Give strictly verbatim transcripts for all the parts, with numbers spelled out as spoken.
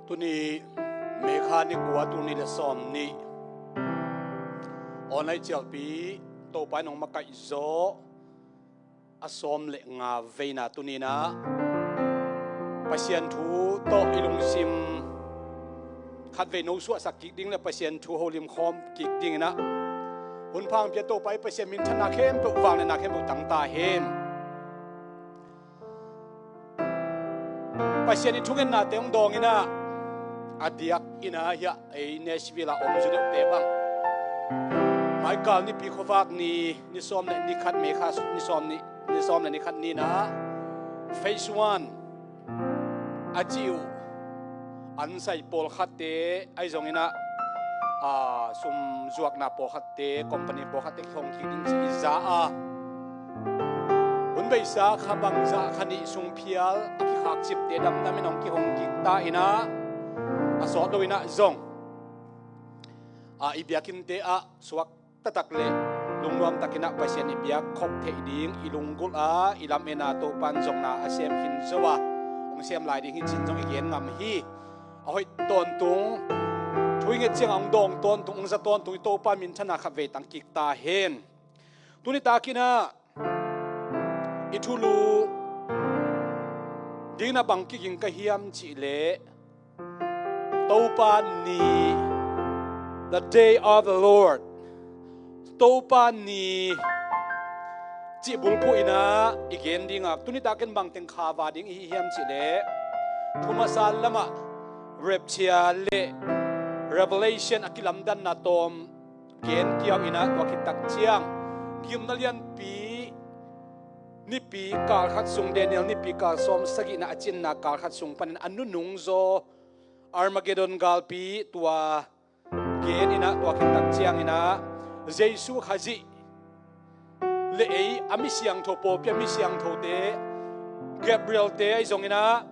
Tuni May kha ni kua, tul nih le sawm nih, online cialpi Topa in hong makaih zaw a sawm le nga veina tuni-in ah Pasian thu tawh i lungsim khatvei nosuahsak kik ding le Pasian thu holim khawm kik dingin ah hun pha hong pia Topa i Pasian minthanna khempeuh, vangliatna khempeuh tang ta hen. Pasian i thungennate hong dawngin ah, a diakin ah hiah ei Nashville ah om zu deuhte bang, May kha ni kua khuavak ni, ni sawm le ni khat, May kha ni sawm nih, ni sawm le ni khat ni-in ah phase one a cih uh ansai pawlkhatte ahi zongin ah, a, sum zuakna pawlkhatte, company pawlkhatte kihong kik ding ci i za a, hun beisa kha bangzah kha nih sung phial a kikhakcipte damdamin hong kihong kik ta in ah, a sawt loin ah zong, a, i biakinnte ah suak taktak le lungnuam takin ah Pasian i biak khop theih ding, i lunggulh a, i lamen a Topa in zong na a sem khin zo a, hong sem lai ding hi ci-in zong i gen ngam hi. A hoih tawntung, thu i nget ciang a hong dawng tawntung, hong za tawntung i Topa minthanna khatvei tang kik ta hen. Tuni takin ah i thulu dingin ah bang kiging ka hiam cih leh, Topa ni, the day of the Lord, Topa ni cih bulphuh in ah i gen ding a, tuni takin bang teng kha va ding i hi hiam cih leh, thu masa lamah rapture le revelation a kilamdanna tawm gen kiau in ah, tua khit tak ciang Gimna lianpi nipi kal khat sung, Daniel nipi kal sawm sagihna a cinna kal khat sung panin a nunung zaw Armageddon galpi tua gen in ah, tua khit tak ciangin ah Jesu Khazih le ei a mi siangtho, pawlpi a mi siangthote, Gabrielte ahi zongin ah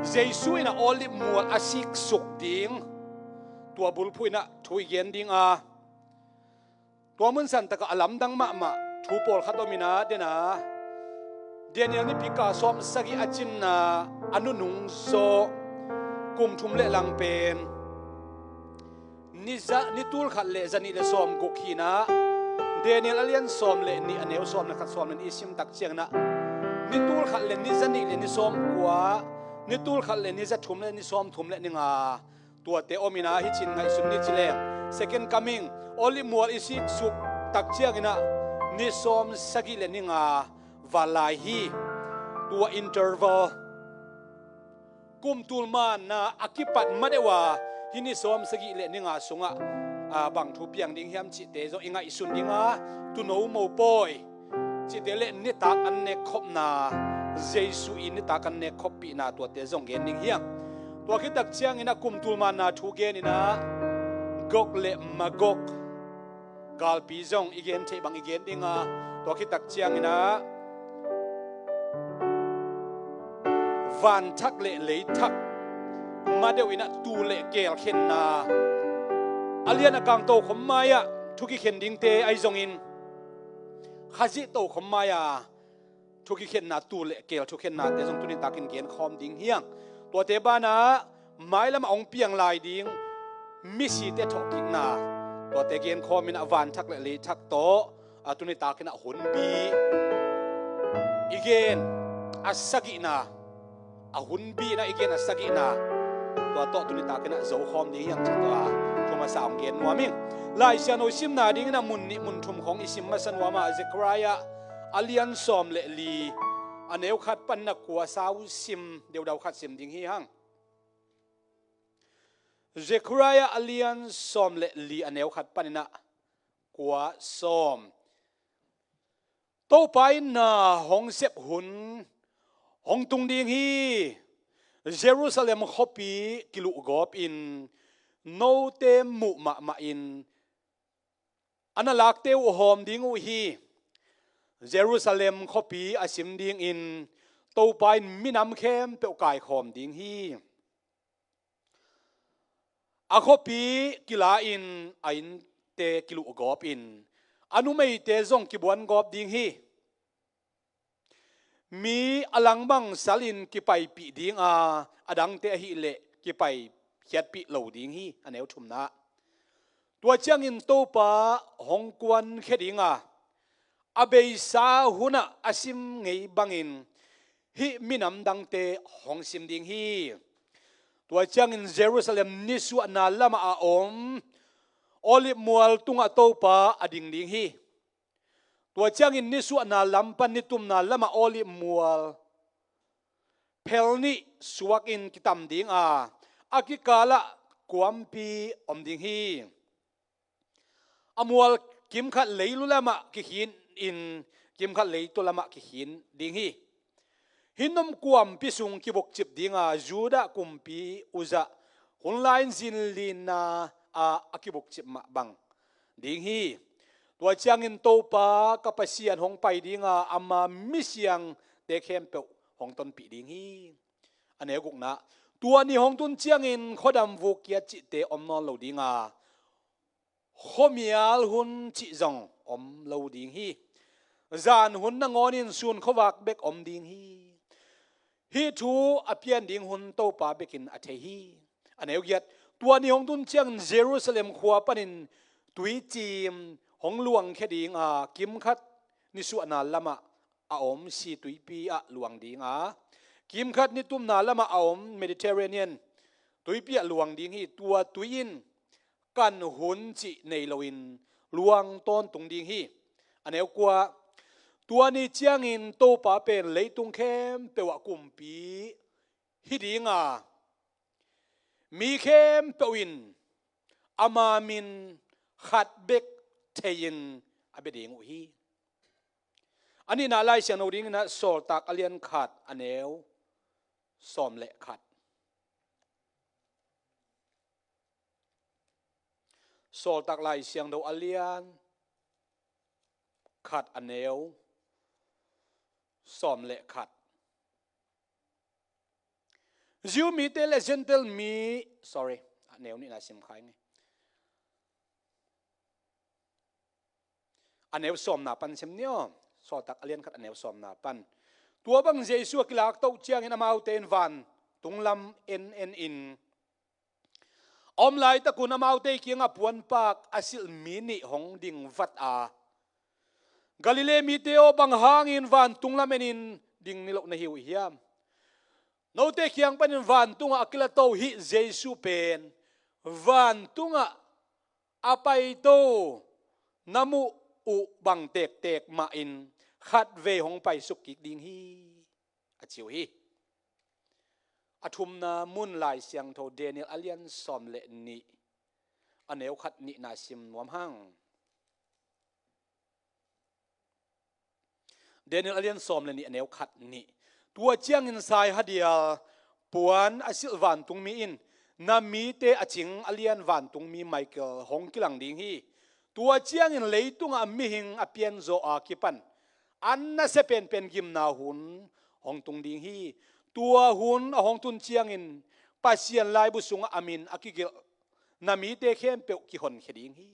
Jesu in ah Olive mual a siksuk ding, tua bulphuh in ah thu i gen ding a, tua mun san takah a lamdang mahmah thu pawlkhat om in ah, den a, Daniel nipi kal sawm sagih a cinna a nunung zaw kum thum le lang pen ni za, ni tul khat le za nih le sawm guk hi in ah, Daniel a lian sawm le nih, a neu sawm le khat, sawm le nih i sim tak ciangin ah, ni tul khat le ni za nih le ni sawm kua, ni tul khat le ni za thum le ni sawm thum le ni nga, tuate om in ah, hi ci-in ngaihsun ni ci leng, second coming, Olive mual i siksuk tak ciangin ah ni sawm sagih le ni nga val lai hi. Tua interval, kum tul manna a kipat ma deuh a, hih ni sawm sagih le ni nga sungah, a, bang thu piang ding hiam cihte zong i ngaihsun ding a, tuuno mopawi cihte le nitak an nekkhopna, Jesu i nitak an nekkhoppihna, tuate zong gen ding hi hang. Tua khit tak ciangin ah kum tul manna thu gen in ah, Gog le Magog galpi zong i gen theih bang i gen ding a, tua khit tak ciangin ah van thak le lei thak ma deuh in ah tuu le keel khenna, a lian a kang tokhom mai-ah thu kikhen dingte ahi zongin, Khazih tokhom mai-a thu kikhenna, tuu le keel thukhennate zong tuni takin genkhawm ding hi hang. Tuate banah mailamah hong piang lai ding misite thawhkikna, tuate genkhawm in ah van thak le lei thak tawh, a, tuni takin ah hunbi i gen a sagihna, a hunbi in ah i gen a sagihna, tua tawh tuni takin ah zokhawm ding hi hang cih tawh a, thu masa hong gen nuam ing. Lai Siangtho simna dingin ah mun nih mun thum khawng i sim masa nuam a, Zekhariah a lian sawm le li, a neu khat panin ah kua sau sim, deudau khat sim ding hi hang. Zekhariah a lian sawm le li, a neu khat panin ah kua, sawm. Topa in na hong sep hun hong tung ding hi. Jerusalem khuapi kiluhgawp in, note muh mahmah in, a na lakte uh hawm ding uh hi. Jerusalem khuapi a sim dingin Topa in minam khempeuh kaikhawm ding hi. A khuapi kila-in a innte kiluhgawp in, a numeite zong kibuangawp ding hi. mi a langbang salin kipaipih dinga, a dangte ahileh kipaikhiatpih lo ding hi. A neu thumna, tua ciangin Topa hong kuankhia dinga, a beisa hunah a sim ngei bangin hih minam dangte hong sim ding hi. Tua ciangin Jerusalem nisuahna lamah a om Olive mual tungah Topa a ding ding hi. Tua ciangin nisuahna lam pan nitumna lamah Olive mual phel nih suakin kitam dinga, a kikalah kuampi om ding hi. A mual kimkhat leilu lamah kikhin in, kimkhat leitu lamah kikhin ding hi. Hinnom kuampi sung kivukcip dinga, Judah kumpi Uzzah hun lai-in zinlinna ah a kivukcip mah bang ding hi. Tua ciangin Topa ka Pasian hong pai dinga, ama misiangte khempeuh hong tonpih ding hi. A neu gukna, tua ni hong tun ciangin khuadam vuk kiat cihte om nawn lo dinga, khuamial hun cih zong om lo ding hi. Zan hun nangawnin sun khuavak bek om ding hi. Hih thu a pian ding hun Topa bekin a thei hi. A neu giat, tua ni hong tun ciangin Jerusalem khua panin tuicim hong luangkhia dinga, kimkhat nisuahna lamah a om Sih Tuipi ah luang dinga, kimkhat nitumna lamah a om Mediterranean Tuipi ah luang ding hi. Tua tui in kan hun cih nei loin luang tawntung ding hi. A neu kua, tua ni ciangin Topa pen leitung khempeuh ah kumpi hi dinga, mi khempeuh in ama min khat bek thei-in a bia ding uh hi. A nihna Lai Siangtho dingin ah Sawltak a lian khat a neu sawm le khat. Sawltak Lai Siangtho a lian khat a neu sawm le khat. Jew mite le Gentile mi, sorry, a neu nihna sim kha ing e. A neu sawmna pan sim ni aw. Sawltak a lian khat a neu sawmna pan. Tua bang Jesu a kilak toh ciangin amaute in vantung lam en en in a om laitakun amaute kiangah puanpak a silh mi nih hong ding vat a, Galilee mite aw, bang hangin vantung lam enin ding niloh na hi uh hiam? Note kiang panin vantungah a kilato hih Jesu pen vantungah a paito na muh uh bang tektek mahin khatvei hong paisuk kik ding hi, a ci uh hi. A thumna mun Lai Siangtho Daniel a lian sawm le nih, a neu khat nihna sim nuam hang. Daniel a lian sawm le nih a neu khat nih. Tua ciangin saihadial puan a silh vantungmi in, na mite a cing a lian vantungmi Michael hong kilang ding hi. Tua ciangin leitungah mihing a pianzaw a kipan a nasia penpen gimna hun hong tung ding hi. Tua hun a hong tun ciangin Pasian laibu sungah a min a kigelh na mite khempeuh kihonkhia ding hi.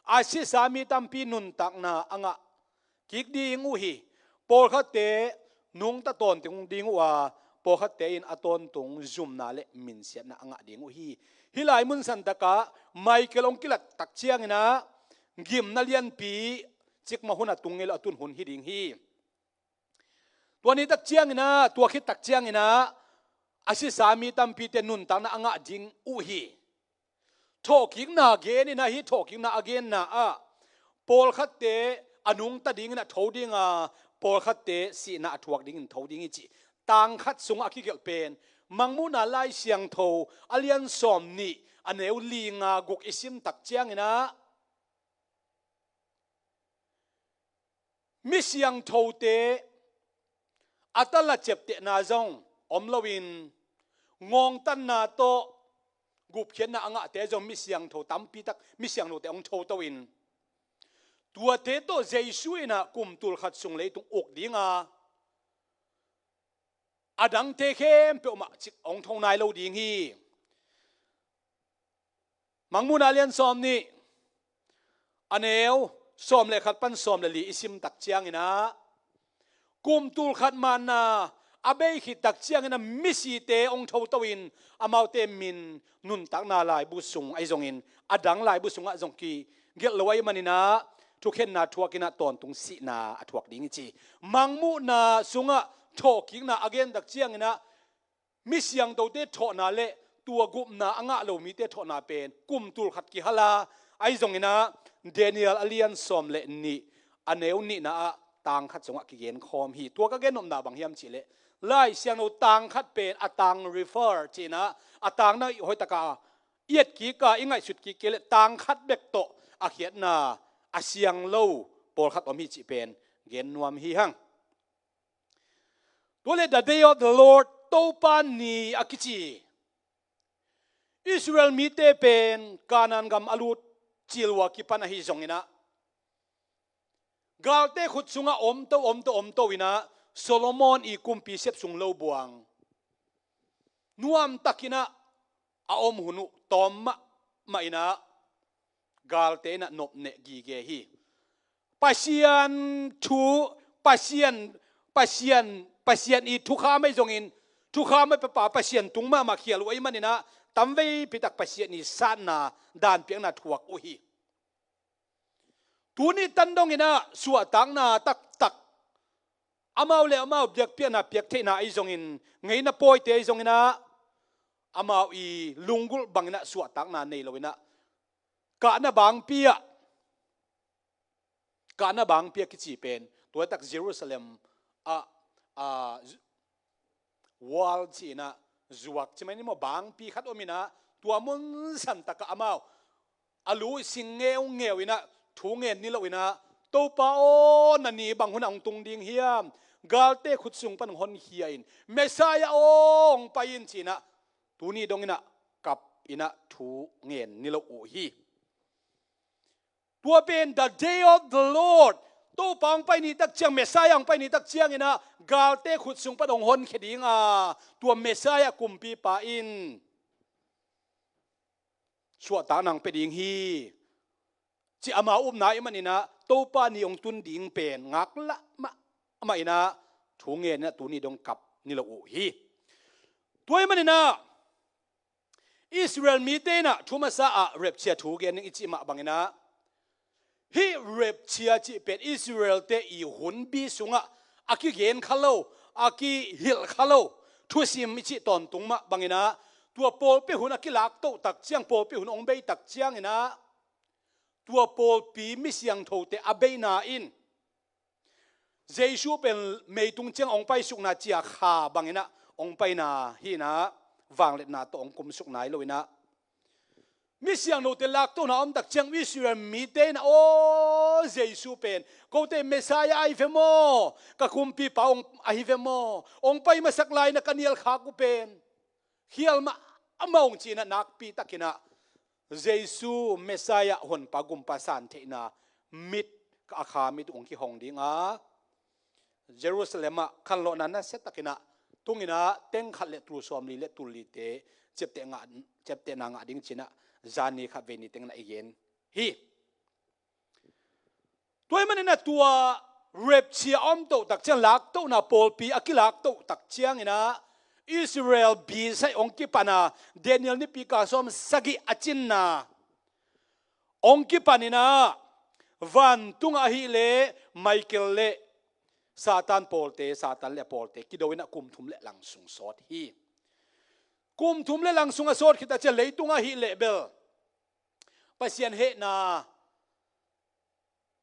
A sisa mi tampi nuntakna a ngah kik ding uh hi. Pawlkhatte nungta tawntung ding uh a, pawlkhatte in a tawntung zumna le minsiatna a ngah ding uh hi. Hih lai mun santakah Michael hong kilat tak ciangin ah gimna lianpi cikmah hun a tung ngei lo a tun hun hi ding hi. Tua ni tak ciangin ah, tua khit tak ciangin ah a sisa mi tampite nuntakna a ngah ding uh hi. Thawhkikna genin ah, hih thawhkikna a genna ah pawlkhatte a nungta dingin a tho dinga, pawlkhatte sihna a thuak dingin tho ding hi cih tang khat sungah a kigelh pen Mangmuhna Lai Siangtho a lian sawm nih a neu li nga guk i sim tak ciangin ah mi siangthote a tala ciaptehna zong om loin, ngawngtanna tawh gupkhiatna a ngahte zong mi siangtho tampi tak, mi siangthote hong thoto in, tuate tawh Jesu in ah kum tul khat sung leitung uk dinga, a dangte khempeuh mah cik hong tho nai lo ding hi. Mangmuhna lian sawm nih a neu sawm le khat pan sawm le li i sim tak ciangin ah, kum tulkhat manna a bei khit tak ciangin a misite hong thoto in amaute min nuntakna laibu sung ahi zongin a dang laibu sungah zong kigelh lo ahih maninah thukhenna thuakinah tawntung sihna a thuak ding hi ci. Mangmuhna sungah thawhkikna a gen tak cianginah mi siangthote thawhna le tua gupna a ngah lo mite thawhna pen kum tulkhat kihala ahi zonginah Daniel a lian sawm le nih a neu nihna ah tang khat sungah kigenkhawm hi. Tua ka gennopna bang hiam cihleh Lai Siangtho tang khat pen a tang refer cinah a tang na hoihtaka i etkika i ngaihsut kik kei le tang khat bek tawh a khiatna a siang lo pawlkhat om hi cih pen gen nuam hi hang. Tua le the day of the Lord, Topa ni a kici Israel mite pen Kanaan gam a lut cilua kipan ahi zonginah galte khut sungah omto omto omto inah Solomon i kumpi sep sung lo buang nuamtakinah a om hun uh tawm mahmah inah galte inah nopneh gige hi. Pasian thu, Pasian, Pasian, Pasian i thukham ahi zongin thukham ahi papa Pasian tung mahmah khial uh ahi maninah tamveipi tak Pasian i satna danpiakna thuak uh hi. Tuni tan donginah suahtakna taktak amau le amau biakpiakna piaktheihna ahi zongin ngeina pawite ahi zonginah amau i lunggulh banginah suahtakna nei loinah kahna bangpi ah kahna bangpi a kici pen tuaitak Jerusalem ah, ah, wall cinah zuak cimai ni maw bangpi khat ominah tua munsan takah amau a lu sing ngeungeu inah thu ngen ni lo inah Topa aw na ni bang hunah hong tung ding hiam? Galte khut sung pan hong honkhia in Messiah aw hong pai in cinah tuni donginah kap inah thu ngen ni lo uh hi. Tua pen the day of the Lord, Topa hong pai ni tak ciang Messiah hong pai ni tak cianginah galte khut sung pan hong honkhia dinga tua Messiah kumpipa in suahtakna hong pia ding hi. Ci ama upna ahi maninah Topa ni hong tun ding pen ngaklah mahmah inah thu ngen inah tuni dong kap ni lo uh hi. Tua ahi maninah Israel mite inah thu masa ah rapture thu gen ding i cih mah banginah hih rapture cih pen Israelte i hunbi sungah a kigen kha lo, a kihilh kha lo thusim i cih tawntung mah banginah tua pawlpi hun a kilaktoh tak ciang pawlpi hun hong bei tak cianginah tua pawlpi mi siangthote a beina in Jesu pen meitung ciang hong paisukna cia kha banginah hong paina hinah vangliatna tawh hong kumsuk nai loinah mi siangthote laktona om tak ciang Israel mite inah aw Jesu pen kote Messiah ahi ve maw? Ka kumpipa hong ahi ve maw? Hong pai masak lai inah ka nialkhak uh pen khial mahmah hong cinah nakpi takinah Jesu Messiah honpa gumpa san theihna mit a kha mit hong kihong dinga Jerusalem ah khanlawhna nasia takinah tunginah teng khat le tul sawmli le tul lite ciaptehna ngah ding cinah zani khat vei ni tenginah i gen hi. Tua ahi maninah tua rapture a omtoh tak ciang laktohna pawlpi a kilaktoh tak cianginah Israel bisaih hong kipana Daniel nipi kal sawm sagih a cinna hong kipaninah vantungah ahileh Michael le Satan pawlte, Satan le a pawlte kido inah kum thum le lang sung sawt hi. Kum thum le lang sung a sawt khit a ciang leitungah ahileh bel Pasian hehna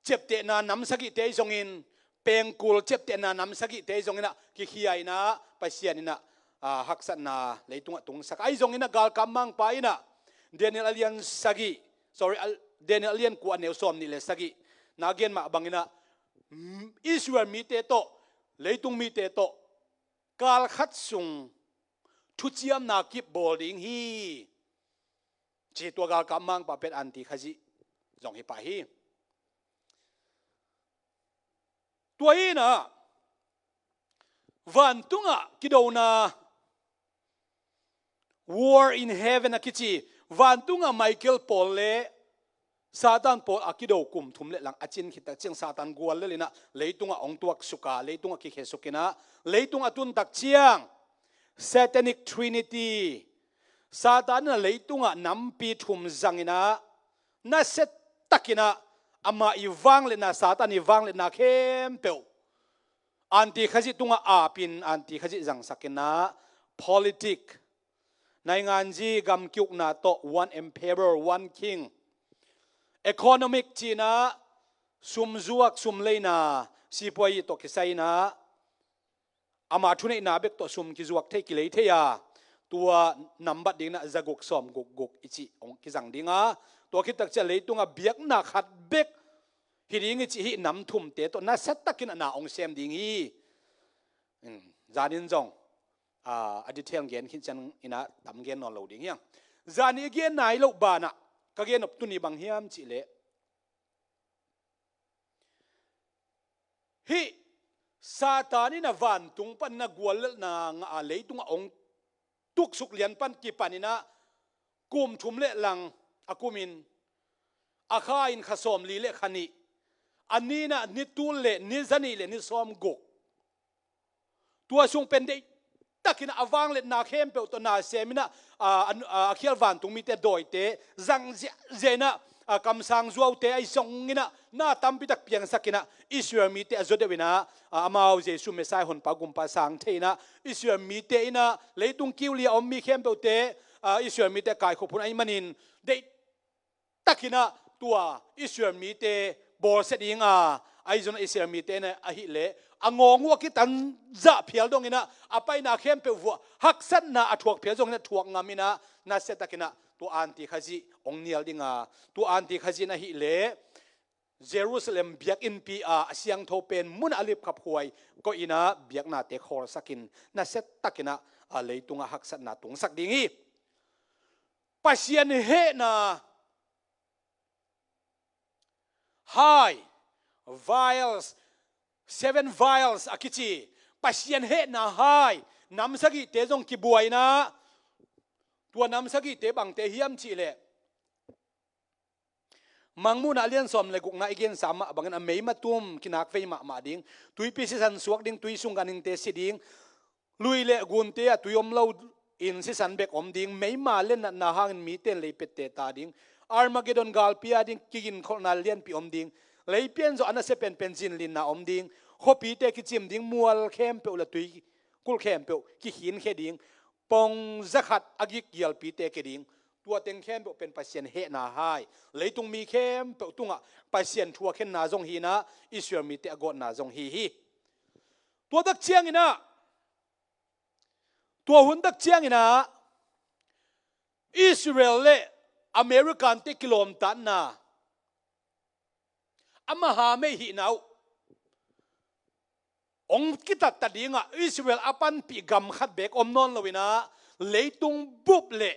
ciaptehna nam sagihte ahi zongin pengkul ciaptehna nam sagihte ahi zonginah kikhia inah Pasian inah haksatna leitungah tungsak ahi zonginah galkap mangpa inah Daniel a lian sagih, sorry, Daniel a lian kua a neu sawm nih le sagih na gen mah banginah Israel mite tawh leitung mite tawh kalkhat sung thuciamna kip bawl ding hi. Ci tua galkap mangpa pen anti khazih zong hi pah hi. Tua hinah vantungah kidona war in heaven a kici vantungah Michael pawl le Satan pawl a kido kum thum le lang a cin khit tak ciang Satan gual lel inah leitungah hong tuaksuk a, leitungah kikhiasuk inah, leitung a tun tak ciang Satanic Trinity, Satan inah leitungah nampi thum zang inah, nasia takinah amah i vangliatna, Satan i vangliatna khempeuh, Antikhazih tungah apin Antikhazih zangsak inah, politic, nainganzi gam kiukna tawh, one emperor, one king, economic cinah, sumzuak, sumleina, sipuai tawh kisai inah, ama thuneihna bek tawh sum kizuak thei, kilei thei a, tua nambat dinginah zaguk sawm guk guk i cih hong kizang ding a, tua khit tak ciah leitungah biakna khat bek hi ding i cih hih nam thumte tawh nasia takin a na hong sem ding hi. Zanin zong a, a detail gen khin ciang inah tam gen nawn lo ding hiang. Zani i gen nai loh banah ka gen nop tuni bang hiam cihleh, hih Satan inah vantung pan na guallelhna ngah a, leitungah hong tuksuk lian pan kipan inah kum thum le lang a kumin, a kha in kha sawmli le kha nih, a ni inah ni tul le ni zanih le ni sawm guk. Tua sung pen deih takinah a vangliatna khempeuh tawh na sem inah, a, a, a khial vantung mite dawite zang ziahziah inah, a, kamsang zuaute ahi zong inah na tampi tak piangsak inah Israel mite a zaw deuh inah, a, amau Jesu Messiah honpa gumpa sang thei inah Israel mite inah leitung kiu li a om mi khempeuhte, a, Israel mite kaikhop hun ahih manin deih takinah tua Israel mite bawlsia ding a, ahi zongin Israel mite inah ahihleh a ngawng uh a kitan zah phial dong inah, a paina khempeuh vuah haksatna a thuak phial zong inah thuak ngam inah, nasia takinah tua Antikhazih hong nial ding a, tua Antikhazih in ahihleh Jerusalem biakinnpi a, a siangtho pen munah a lipkhapkhuai koih inah biaknate khawlsakin nasia takinah, a, leitungah haksatna tungsak ding hi. Pasian hehna hai, vials, seven vials a kici Pasian hehna hai nam sagihte zong kibuai inah, tua nam sagihte bangte hiam cihleh, Mangmuhna a lian sawm le gukna i gensa mah bangin a meima tum kinak vei mahmah ding, tuipi sisan suak ding, tui sung ganhingte si ding, lui le gunte ah tui om lo in sisan bek om ding, meima le natna hangin mite in lei pette ta ding, Armageddon galpi a ding kiginkholhna lianpi om ding, lei pian zawh a nasia penpen zinlinna om ding, khuapite kicim ding, mual khempeuh le tui kulh khempeuh kikhinkhia ding, pong zakhat a gik gialpite kia ding. Tua teng khempeuh pen Pasian hehna hai, leitung mi khempeuh tungah Pasian thuakhenna zong hi inah, Israel mite a gawtna zong hi hi. Tua tak cianginah, tua hun tak cianginah Israel le Americante kilawmtatna, a mahamei hihna uh hong kitatta dingah Israel a panpih gam khat beek om nawn lo inah, leitung bup le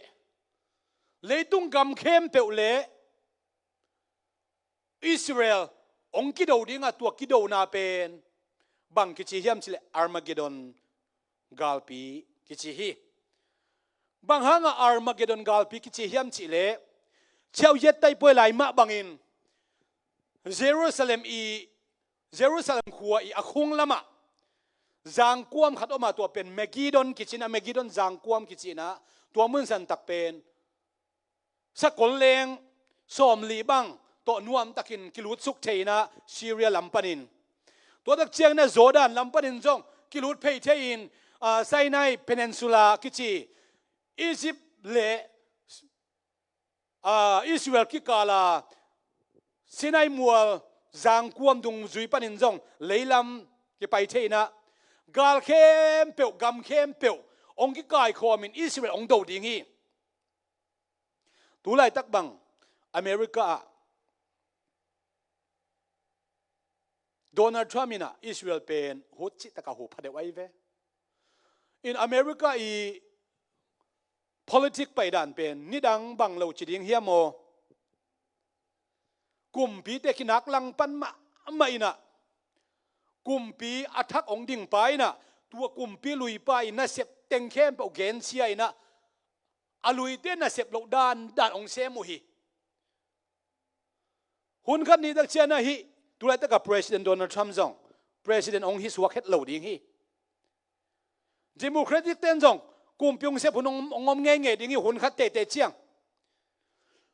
leitung gam khempeuh le Israel hong kido dingah, tua kidona pen bang kici hiam cihleh Armageddon galpi kici hi. Bang hangah Armageddon galpi kici hiam cihleh, Chiau Yet Taipuai lai mah bangin Jerusalem i, Jerusalem khua i a khung lamah zangkuam khat om a, tua pen Megiddon kici inah, Megiddon zangkuam kici inah, tua mun santak pen sakol leng sawmli bang tawh nuamtakin kilutsuk thei inah Syria lam panin, tua tak cianginah Jordan lam panin zong kilut phei thei in, ah, Sinai Peninsula kici Egypt le, ah, Israel kikala Sinai mual zangkuam dungzui panin zong leilam kipai thei inah, gal khempeuh, gam khempeuh hong kikaikhawmin Israel hong do ding hi. Tulaitak bang America ah Donald Trump inah Israel pen hut cihtakah hu pha deuh ahi ve. In America i politic paidan pen nidang bang lo ci ding hiam aw? Kumpite kinak langpan mahmah inah, kumpi a thak hong dingpa inah, tua kumpi luipa i nasep teng khempeuh gensia inah, a luite nasep loh dandan hong sem uh hi. Hun khat ni tak ciangin ah hih tulaitaka President Donald Trump zong President hong hi suak het lo ding hi. Democratic ten zong kumpi hong sep hun hong, hong om ngeingei ding hi, hun khat teitei ciang.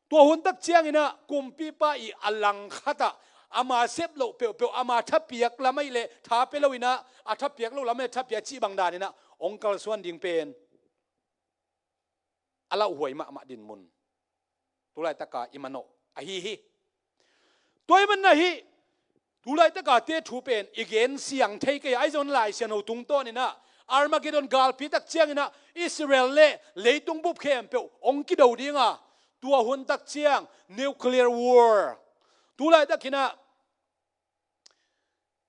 Tua hun tak ciangin ah kumpipa i a lang khatah ama sep loh peuhpeuh, ama thapiak lam ahih leh tha pia loin ah, a thapiak loh lam ahih leh thapiak cih bang danin ah hong kalsuan ding pen a lauhuai mahmah dinmun tulaitaka i manawh ahi hi. Tua ahih manin ah hih tulaitaka te thu pen i gen siang thei kei a, ahi zongin Lai Siangtho tungtawnin ah Armageddon galpi tak ciangin ah Israel le leitung bup khempeuh hong kido ding a, tua hun tak ciang nuclear war. Tulaitakin ah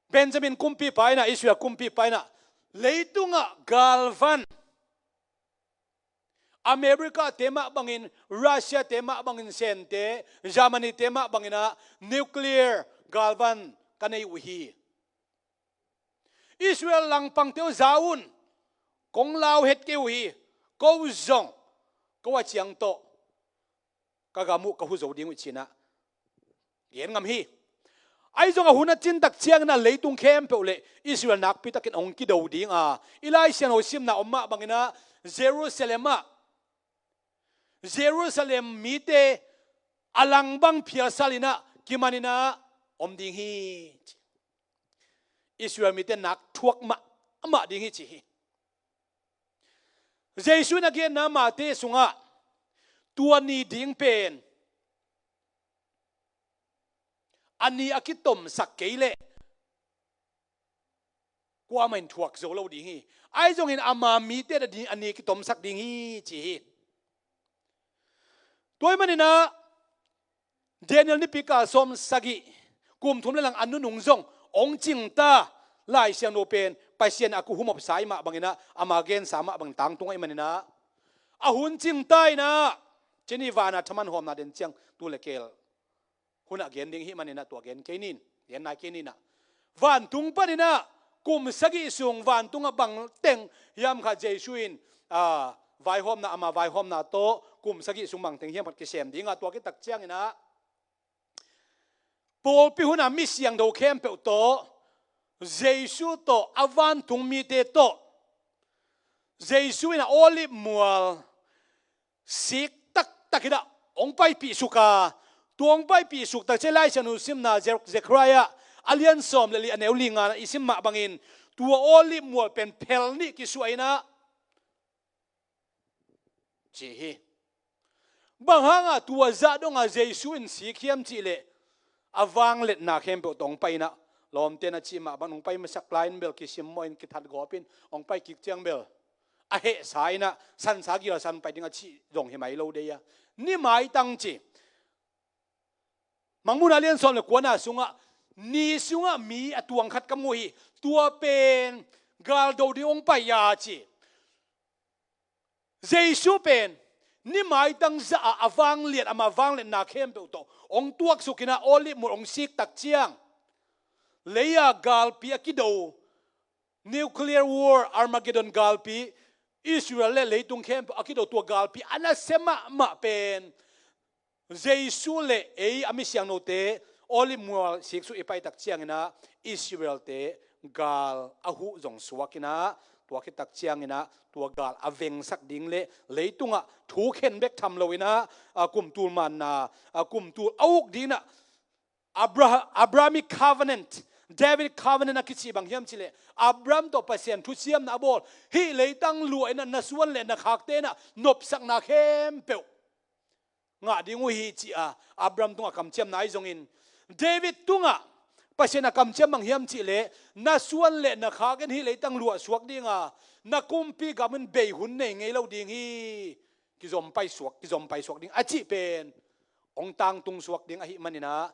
Benjamin kumpipa in ah, Israel kumpipa in ah, leitungah galvan America te mah bangin, Russia te mah bangin sente, Germany te mah bangin ah nuclear galvan ka nei uh hi. Israel langpangte uh za un, kong lau het kei uh hi. Ko zong ko a ciang tawh ka gam uh ka hu zo ding uh ci-in ah gen ngam hi. Ahi zongin a hun a cin tak ciangin ah leitung khempeuh le Israel nakpi takin hong kido ding a, i Lai Siangtho simna om mah bangin ah Jerusalem ah, Jerusalem mite a lang bang phialsal in ah kiman in ah om ding hi. Israel mite nak thuak mahmah ding hi ci hi. Jesu in a genna Mate sungah tua ni ding pen a ni a kitomsak kei leh kuamah in thuak zo lo ding hi. Ahi zongin ama mite a ni, a ni kitomsak ding hi ci hi. Tua ahih manin ah Daniel nipikal sawm sagih, kum thum le lang a nunung zong hong cingta Lai Siangtho pen Pasian a ku humopsa ahih mah bangin ah, ama gensa mah bangin tangtung ahih manin ah, a hun cingta in ah, cini vana thaman hawmna den ciang tu le keel hunah gen ding ahih manin ah tua gen kei nin, gen nai kei nin ah. Vantung panin ah kum sagih sung vantungah bang teng hiam khat Jesu in, aa, vaihawmna, ama vaihawmna tawh kum sagih sung bang teng hiam khat kisem ding a, tua khit tak ciangin ah pawlpi hunah mi siangtho khempeuh tawh, Jesu tawh, a vantung mite tawh, Jesu in a Olive mual sik taktak in ah hong paipih suk a, tua hong paipih suk tak ciang Lai Siangtho simna Ze-, Zekhariah a lian sawm le li a neu li nga-ah i sim mah bangin tua Olive mual pen phel nih kisuah in ah ci hi. Bang hangah tua zah dongah Jesu in sik hiam cih leh a vangliatna khempeuh tawh hong pai in ah, lawmte na cih mah bang hong pai masak lai in bel kisim mawh in kithat gawp in hong pai kik ciang bel a hehsa in ah sansa gilsa in pai ding a cih zong hi mai lo dei a, ni maitang ci. Mangmuhna lian sawm le kuana sungah ni sungah mi a tuang khat ka mu hi. Tua pen galdo ding hong pai a ci. Jesu pen ni maitang zah ah a vangliat, ama vangliatna khempeuh tawh hong tuaksuk in ah Olive mual hong sik tak ciang, lei-a galpi a kido, nuclear war, Armageddon galpi, Israel le leitung khempeuh a kido tua galpi a nasia mahmah pen Jesu le ei a mi siangthote Olive mual siksuk i pai tak ciangin ah Israel-te gal a huh zong suak in ah, tua khit tak ciangin ah tua gal a vengsak ding le leitungah thu khen bek tham lo in ah, a kum tul manna, a kum tul a uk ding in ah Abra-, Abrahamic covenant, Davidic covenant a kici bang hiam cih leh Abraham tawh Pasian thuciamna a bawl, hih leitang luah in ah na suan le na khakte in ah nopsakna khempeuh ngah ding uh hi ci-a Abraham tungah kamciamna ahi zongin, David tungah Pasian a kamciam bang hiam cih leh na suan le na khak in hih leitang luah suak ding a, na kumpi gam in bei hun nei ngei lo ding hi, kizom pai suak, kizom pai suak ding a cih pen hong tangtung suak ding ahih manin ah,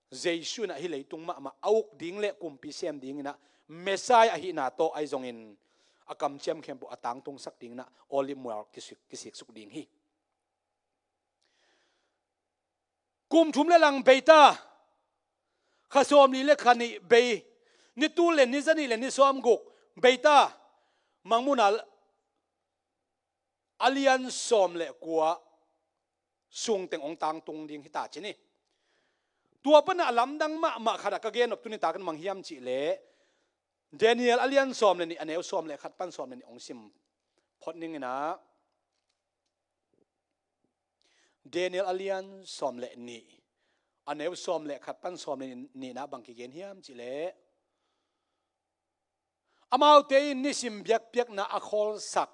Jesu in ah hih leitung mahmah a uk ding le kumpi sem ding in ah, Messiah ahihna tawh ahi zongin a kamciam khempeuh a tangtungsak ding in ah Olive mual kisik, kisiksuk ding hi. Kum thum le lang bei ta, kha sawmli le kha nih bei, ni tul le ni zanih le ni sawmguk bei ta, Mangmuhna a lian sawm le kua sung teng hong tangtung ding hi ta ci ni. Tua pana a lamdang mahmah khat a ka gen nop tuni takin mang hiam cihleh, Daniel a lian sawm le nih, a neu sawm le khat pan sawm le nih hong sim phot ning inah. Daniel a lian sawm le nih, a neu sawm le khat pan sawm le nihna bang kigen hiam cihleh, amaute in nisim biakpiakna a khawlsak,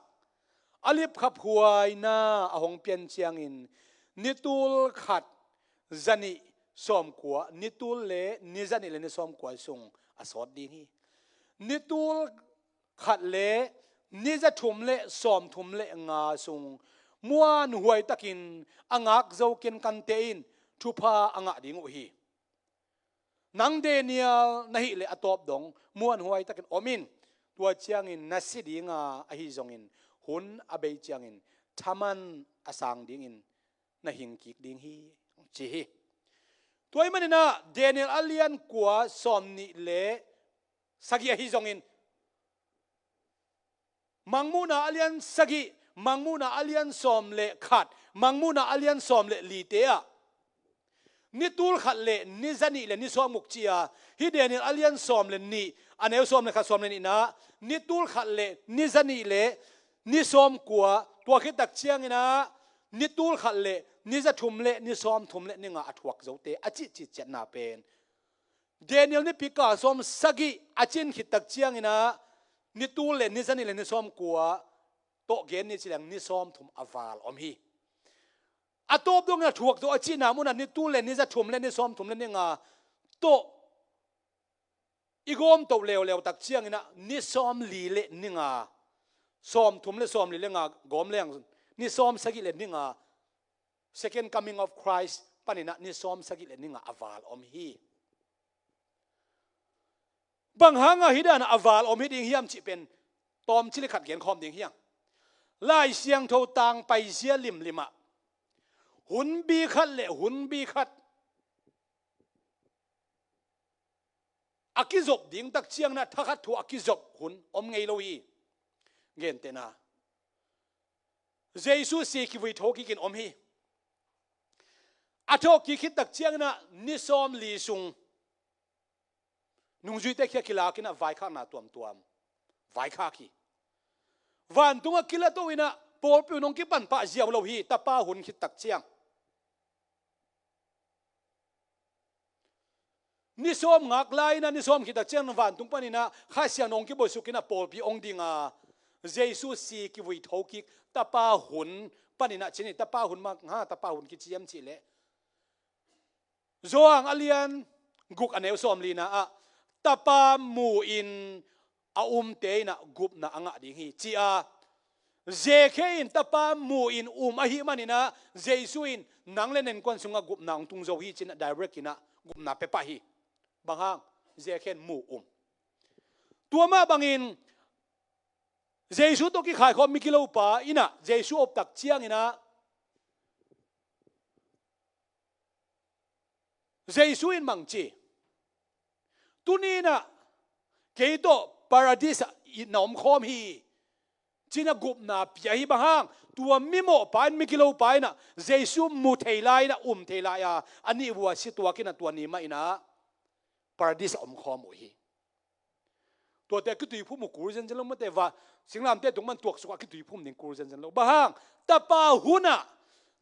a lipkhaphuaina a hong pian ciangin, nitul khat zanih sawmkua, nitul le ni zanih le ni sawmkua sung a sawt ding hi. Nitul khat le ni zathum le sawmthum le nga sung muanhuai takin a ngak zo kenkante in thupha a ngah ding uh hi. Nang Daniel na hih leh a tawp dong muanhuai takin om in, tua ciangin na si dinga, ahi zongin hun a bei ciangin thaman a sang dingin na hing kik ding hi, ci hi. Tua ahih maninah Daniel a lian kua sawm nih le sagih ahi zongin, Mangmuhna a lian sagih, Mangmuhna a lian sawm le khat, Mangmuhna a lian sawm le lite ah, nitul khat le ni zanih le ni sawmguk ci-a, hih Daniel a lian sawm le nih, a neu sawm le khat, sawm le nihna, nitul khat le ni zanih le ni sawmkua, tua khit tak cianginah nitul khat le ni zathum le ni sawmthum le ni nga a thuak zote a cihcih ciatna pen Daniel nipi kal sawm sagih a cin khit tak cianginah nitul le ni zanih le ni sawmkua tawh gen ni ci leng ni sawmthum a val om hi. A tawp dongin a thuak zo a cihna munah nitul le ni zathum le ni sawmthum le ni nga tawh i gawm toh leuleu tak cianginah ni sawmli le ni nga, sawmthum le sawmli le nga gawm leng ni sawm sagih le ni nga, Second Coming of Christ paninah ni sawm sagih le ni nga a val om hi. Bang hanga hih danah a val om hi ding hiam cih pen tawmcik le khat genkhawm ding hiang. Lai Siangtho tang paizia limlimah hunbi khat le hunbi khat a kizop ding tak cianginah thakhat thu a kizop hun om ngei lo hi. Gentehna, Jesu si kivui tho kikin om hi. A thawhkik khit tak cianginah ni sawmli sung nungzuite khia kilakinah vaikhakna tuamtuam vaikhak hi. Vantungah kilatoh inah pawlpi un hong kipanpah ziau lo hi, tapa hun khit tak ciang. Ni sawm ngak lai-inah ni sawm khit tak ciang vantung paninah Kha Siangtho hong kibuaisukinah pawlpi hong dinga, Jesu si kivui thokik tapa hun paninah cin hi. Tapa hun mah ha, tapa hun kiciam cihleh Johan a lian guk a neu sawmlina ah tapa mu-in a umte inah gupna a ngah ding hi, ci-a. Zekhe in tapa mu-in um ahih maninah Jesu in nang le na innkuan sungah gupna hong tung zo hi, cinah direct inah gupna pia pah hi. Bang hang? Zekhe in mu um. Tua mah bangin Jesu tawh kikhaikhawm migilopa inah Jesu optak cianginah Jesu in mangci, tuni inah kei tawh Paradis ah na omkhawm hi, cinah gupna pia hi. Bang hang? Tua mimawhpa in, migilopa inah Jesu mu thei lai inah um thei lai-a, a nih vua si tuakinah tua ni mah inah Paradis ah omkhawm uh hi. Tuate a kituiphum uh kul zenzen lo, mate va, singlamteh tung man tuaksuk a kituiphum ding kul zenzen lo. Bang hang? Tapa hunah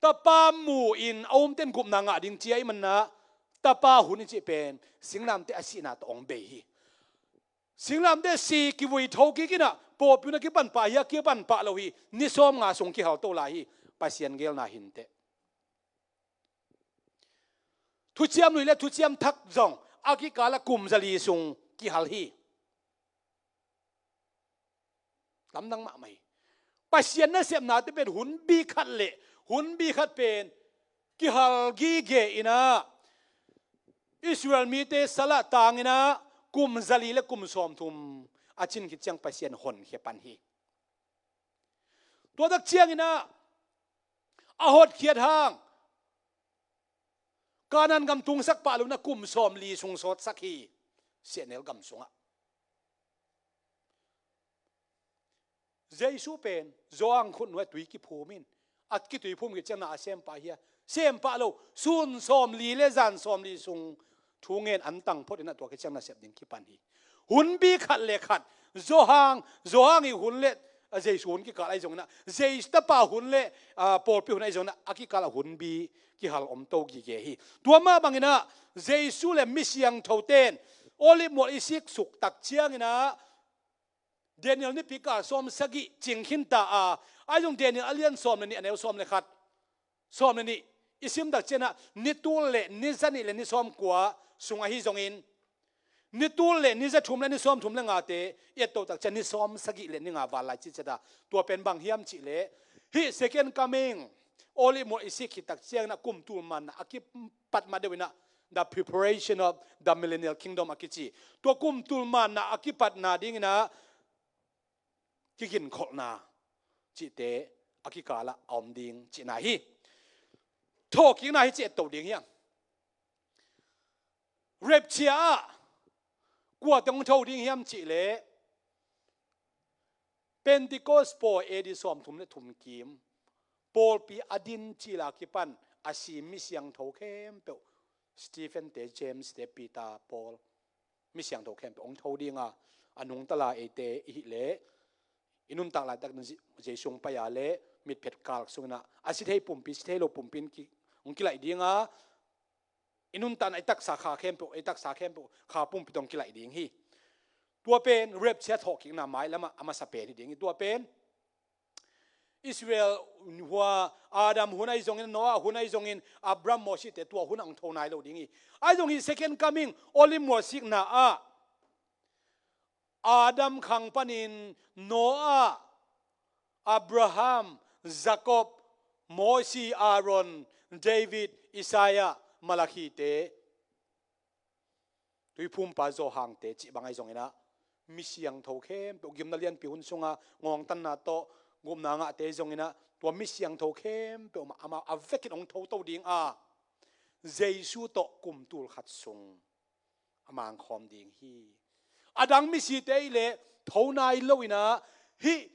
tapa mu-in a umten gupna ngah ding ci ahih manah tapa hun i cih pen singlamteh a sihna tawh hong bei hi. Singlamteh si kivui thokik inah pawlpi un a kipanpah hi, a kipanpah lo hi. Ni sawmnga sung kihalto lai hi. Pasian geelna hinteh. Thuciam Lui le Thuciam Thak zong a kikala kum zali sung kihal hi. Lamdang mahmah hi. Pasian nasepnate pen hunbi khat le hunbi khat pen kihal gige inah Israel mite salah tanginah kum zali le kum sawmthum a cin khit ciang Pasian honkhia pan hi. Tua tak cianginah a hotkhiat hang Kanaan gam tungsak pah lo inah kum sawmli sung sawtsak hi, sehnel gam sungah. Jesu pen Johan khutnuai tui kiphum in a kituiphum khit ciang na a sem pah hia? Sem pah lo. Sun sawmli le zan sawmli sung thu ngen an tang phot in a tua khit ciang nasep ding kipan hi. Hunbi khat le khat, Johan, Johan i hun le, a, Jesu hun kikal ahi zongin ah, Jesu tapa hun le, a, pawlpi hun ahi zongin ah, a kikal ah hunbi kihal om to gige hi. Tua mah bangin ah, Jesu le mi siangtho ten Olive mual i siksuk tak ciangin ah, Daniel nipi kal sawm sagih cing khin ta a, ahi zong Daniel a lian sawm le nih, a neu sawm le khat, sawm le nih i sim tak ciangin ah, ni tul le ni za nih le ni sawm kua sung ahi zongin, ni tul le ni za thum le ni sawm thum le ngate i etto tak ciang ni sawm sagih le ni nga val lai cih ciat a, tua pen bang hiam cih leh, hih second coming, Olive mual i sik khit tak ciangin ah kum tul manna a kipat ma deuh in ah, the preparation of the millennial kingdom a kici. Tua kum tul manna a kipatna dingin ah kiginkholhna cihte a kikal ah a om ding cihna hi. Thawhkikna hi ci etto ding hiam? Rapture ah kua teng hong tho ding hiam cih leh, Pentecost pawi A D sawmthum le thum kim, pawlpi a din cil a kipan a si mi siangtho khempeuh, Stephen te, James te, Peter, Paul, mi siangtho khempeuh hong tho ding a, a nungta lai eite i hih leh, i nuntak laitak Je-, Jesu hong pai a leh mitphet kal sungin ah, a si thei pumpi, si thei lo pumpi in ki, hong kilaih ding a, i nuntakna, i taksa kha khempeuh, i taksa khempeuh kha pumpi tawh hong kilaih ding hi. Tua pen rapture thawhkikna mailam ah a masa pen hi ding hi. Tua pen Israel hua, Adam hun ahi zongin, Noah hun ahi zongin, Abraham, Moses te tua hun ah hong tho nai lo ding hi. Ahi zong hih second coming, Olive mual sikna ah, Adam khang panin Noah, Abraham, Jacob, Mosi, Aaron, David, Isaiah, Malachi te, Tuiphumpa Johan te cih bang ahi zongin ah, mi siangtho khempeuh, gimna lianpi hun sungah ngawngtanna tawh gupna ngahte zongin ah, tua mi siangtho khempeuh mah amau a vekin hong tho to ding a, Jesu tawh kum tul khat sung a mangkhawm ding hi. A dang misite i leh tho nai lo in ah, hih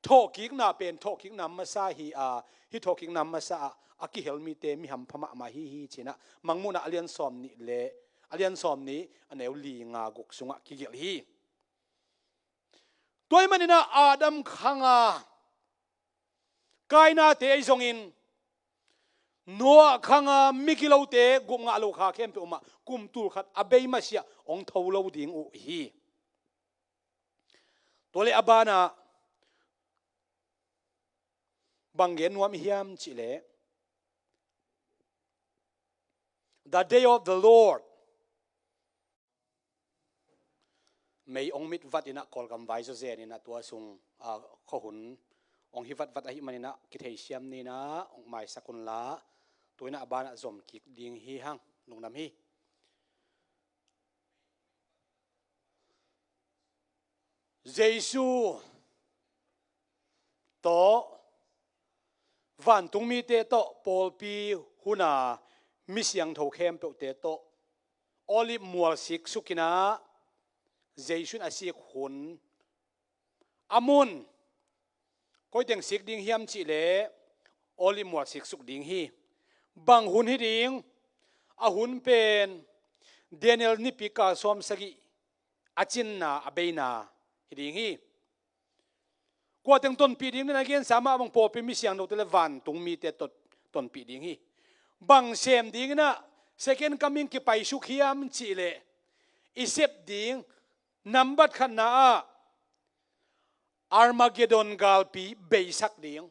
thawhkikna pen thawhkikna masa hi a, hih thawhkikna masa ah a kihel mite mi hampha mahmah hi hi ci-in ah, Mangmuhna a lian sawm nih le, a lian sawm nih, a neu li, nga, guk sungah kigelh hi. Tua ahih manin ah Adam khang a Kaina te ahi zongin, Noah khang a migilote gup ngah lo kha khempeuh mah kum tul khat a bei masiah hong tho lo ding uh hi. Tua leh a banah bang gen nuam i hiam cih leh, the day of the Lord. Mei hong mit vat in ah Kawlgam vai zawzen in ah tua sung, ah, khuahun hong hi vatvat ahih manin ah kitheisiam ni in ah hong maisak un la, tu in ah a banah zom kik ding hi hang, lungdam hi. Jesu tawh, vantungmite tawh, pawlpi hun a mi siangtho khempeuhte tawh Olive mual siksuk in ah, Jesu in a sik hun a mun, koi teng sik ding hiam cih leh Olive mual siksuk ding hi. Bang hun hi ding? A hun pen Daniel nipi kal sawm sagih a cinna, a beina hi ding hi. Kua teng tonpih ding na gensa mah bang, pawlpi mi siangthote le vantung mite ton, tonpih ding hi. Bang sem ding in ah second coming kipaisuk hiam cih leh, i sep ding nambat khatna ah Armageddon galpi beisak ding,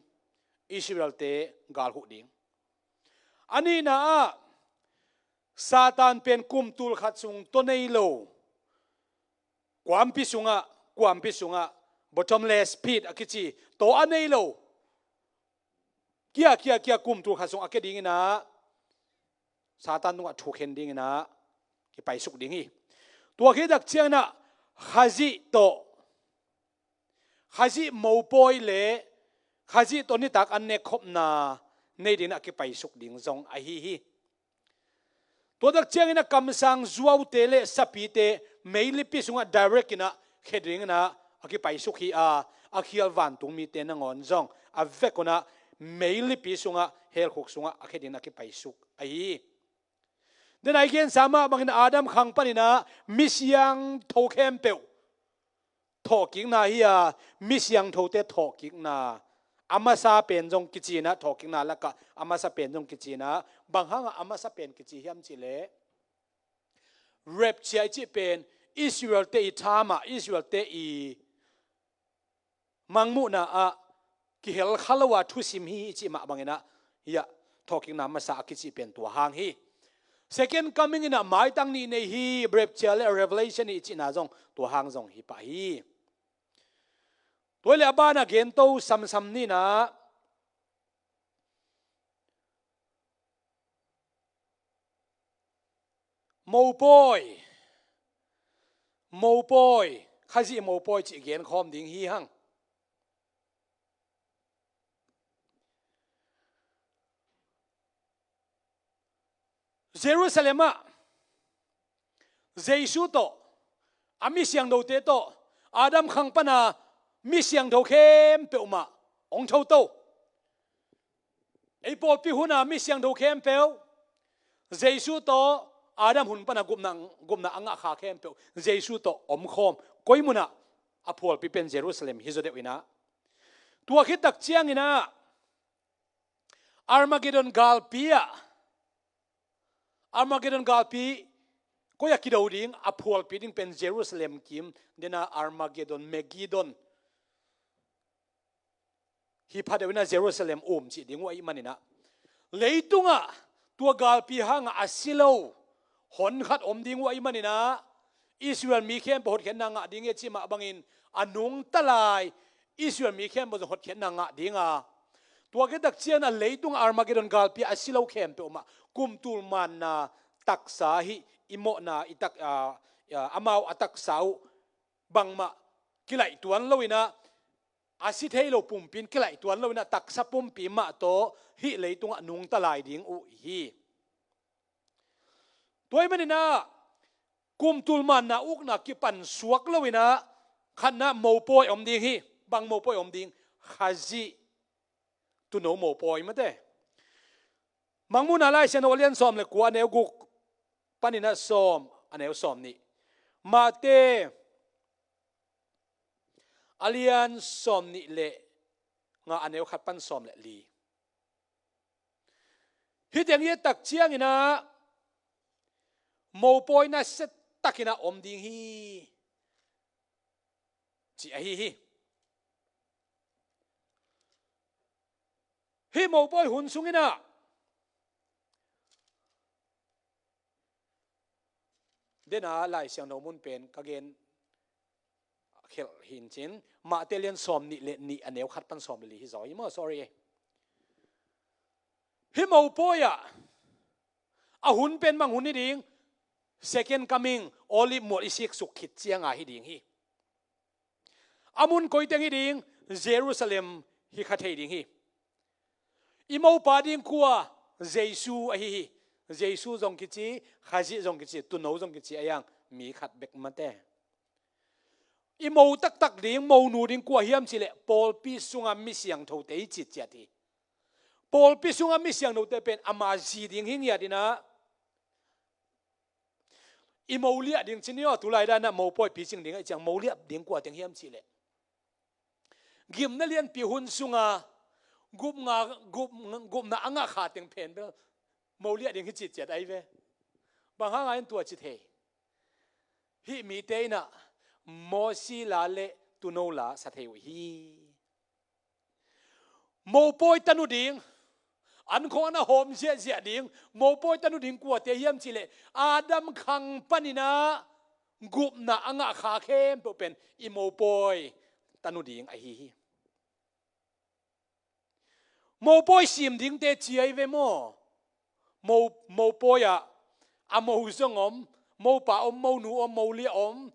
Israel-te gal huh ding. A nihna ah Satan pen kum tul khat sung taw nei lo, kuampi sungah, kuampi sungah, bottomless pit a kici, taw a nei lo, kia, kia, kia, kum tul khat sung a kia ding in ah, Satan tungah thukhen ding in ah kipaisuk ding hi. Tua khit tak ciangin ah Khazih tawh, Khazih mopawi le Khazih tawh nitak an nekkhopna nei ding in ah kipaisuk ding zong ahi hi. Tua tak ciangin ah kamsang zuaute le sapite meilipi sungah direct in ah khia ding in ah a kipaisuk hi a, a khial vantung mite nangawn zong a vek un ah meilipi sungah, helkhuk sungah a khedin a kipaisuk ahi hi. Dena i gensa mah bangin Adam khang paninah mi siangtho khempeuh thawhkikna hi a, mi siangthote thawhkikna a masa pen zong kicinah, thawhkikna lakah a masa pen zong kicinah. Bang hangah a masa pen kici hiam cihleh, rapture i cih pen Israel-te i thamah, Israel-te i mangmuhna ah kihel kha lo a thusim hi i cih mah banginah, hiah thawhkikna masa a kici pen tua hang hi. Second coming inah maitang nih nei hi, rapture le revelation i cihna zong tua hang zong hi pah hi. Tua le a banah gento samsam ninah, mopawi, mopawi, Khazih mopawi cih genkhawm ding hi hang. Jerusalem ah Jesu tawh, a mi siangthote tawh, Adam khang pana mi siangtho khempeuh mah hong thoto. Ei pawlpi huna mi siangtho khempeuh Jesu tawh, Adam hun pana gupna, gupna a ngah kha khempeuh Jesu tawh omkhawm, koi munah, a phualpi pen Jerusalem hi zaw deuh inah. Tua khit tak cianginah Armageddon galpi ah, Armageddon galpi koi a kido ding, a phualpi ding pen Jerusalem kim, dena Armageddon, Megiddo hi pha deuh inah Jerusalem um cih ding uh ahih maninah, leitungah tua galpi hangah a si lo hon khat om ding uh ahih maninah, Israel mi khempeuh hotkhiatna ngah ding hi a cih mah bangin, a nungta lai Israel mi khempeuh zong hotkhiatna ngah ding a, tua khit tak cianginah leitungah Armageddon galpi a si lo khempeuh mah kum tul manna taksa hi, i mawhna, i tak, a, a, amau a taksa uh bangmah kilaih tuan lo inah, a si thei lo pumpi in kilaih tuan lo inah, taksa pumpi mah tawh hih leitungah nungta lai ding uh hi. Tua ahih maninah kum tul manna ukna kipan suak lo inah, khatna mopawi om ding hi. Bang mopawi om ding? Khazih tuuno mopawi mate. Mangmuhna Lai Siangtho a lian sawm le kua, a neu guk paninah sawm, a neu sawm nih. Matthai a lian sawm nih le nga, a neu khat pan sawm le li. Hih teng i et tak cianginah mopawi nasia takinah om ding hi, ci ahi hi. Hih mopawi hun sunginah, dena Lai Siangtho mun pen ka gen khelh hi in cin, Matthai lian sawm nih le nih, a neu khat pan sawm le li hi zaw hi maw, sorry. Hih mopawi ah a hun pen bang hun hi ding? Second coming, Olive mual i siksuk khit cianga hi ding hi. A mun koi teng hi ding? Jerusalem hi kha thei ding hi. I mopa ding kua? Jesu ahi hi. Jesu zong kici, Khazih zong kici, tuuno zong kici a, a yang mi khat bek mate. I mo taktak ding, mo nu ding kua hiam cihleh pawlpi sunga mi siangthote hi citciat hi. Pawlpi sunga mi siangthote pen ama zi ding hi ngiat inah, i mo liah ding ci ni aw, tulai danah mopawi picing ding ahih ciang mo liah ding kua teng hiam cihleh, gimna lianpi hun sunga gupna, gup, gupna a ngah kha teng pen bel mo liah ding hi citciat ahi ve. Bang hanga in tua ci thei? Hih mite inah Mosi la le tuuno la sa thei uh hi. Mopawi tanu ding, an khong an a hawm ziahziah ding, mopawi tanu ding kuate hiam cihleh, Adam khang paninah gupna a ngah kha khempeuh pen i mopawi tanu ding ahi hi. Mopawi sim dingte ci ahi ve maw? Mo, mopawi ah a mo zong om, mopa om, mo nu om, mo liah om,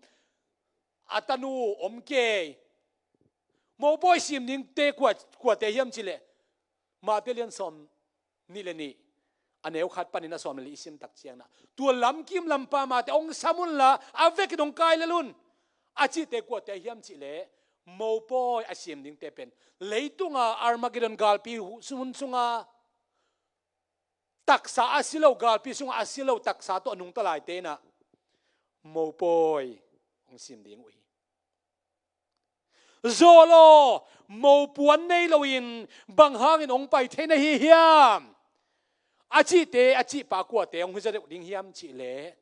a tanu om kei. Mopawi sim dingte kua, kuate hiam cihleh, Matthai lian sawm nih le nih, a neu khat panin a sawm le li i sim tak cianginah, tua lamkim lampamate hong sam unla, a vekin hong kai lel un, a cihte kuate hiam cihleh, mopawi a sim dingte pen leitunga Armageddon galpi hun sunga taksa a si lo, galpi sunga a si lo taksa tawh a nungta laite inah mopawi hong sim ding uh hi. Zawlaw, mopuan nei loin bang hangin hong pai thei na hi hiam? A cihte, a cihpa kuate hong hi zaw deuh ding hiam cihleh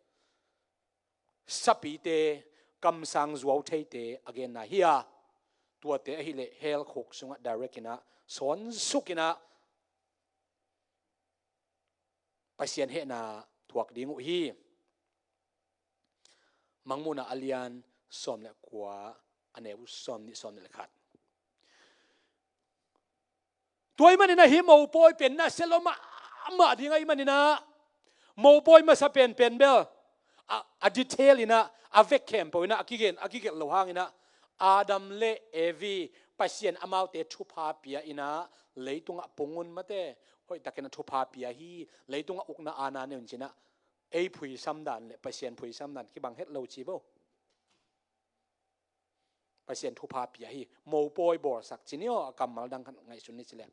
sapite, kamsang zuau theite a genna hi a, tuate ahileh hell khuk sungah direct inah sawn suk inah Pasian hehna thuak ding uh hi. Mangmuhna a lian sawm le kua, a neu sawm nih, sawm nih le khat. Tua ahih maninah hih mopawi pen nasia lo mahmah ding ahih maninah mopawi masa penpen bel a, a detail inah a vek khempeuh inah a kigen, a kigelh lo hanginah Adam le Evi Pasian amaute thupha pia inah leitungah pung un, mate, hoihtakinah thupha pia hi, leitungah ukna aana nei un cinah ei phuisam dan le Pasian phuisam dan kibang het lo ci bo. Pasian thupha pia hi, mopawi bawlsak ci ni aw, a kammal dang khat ngaihsun ni ci leng.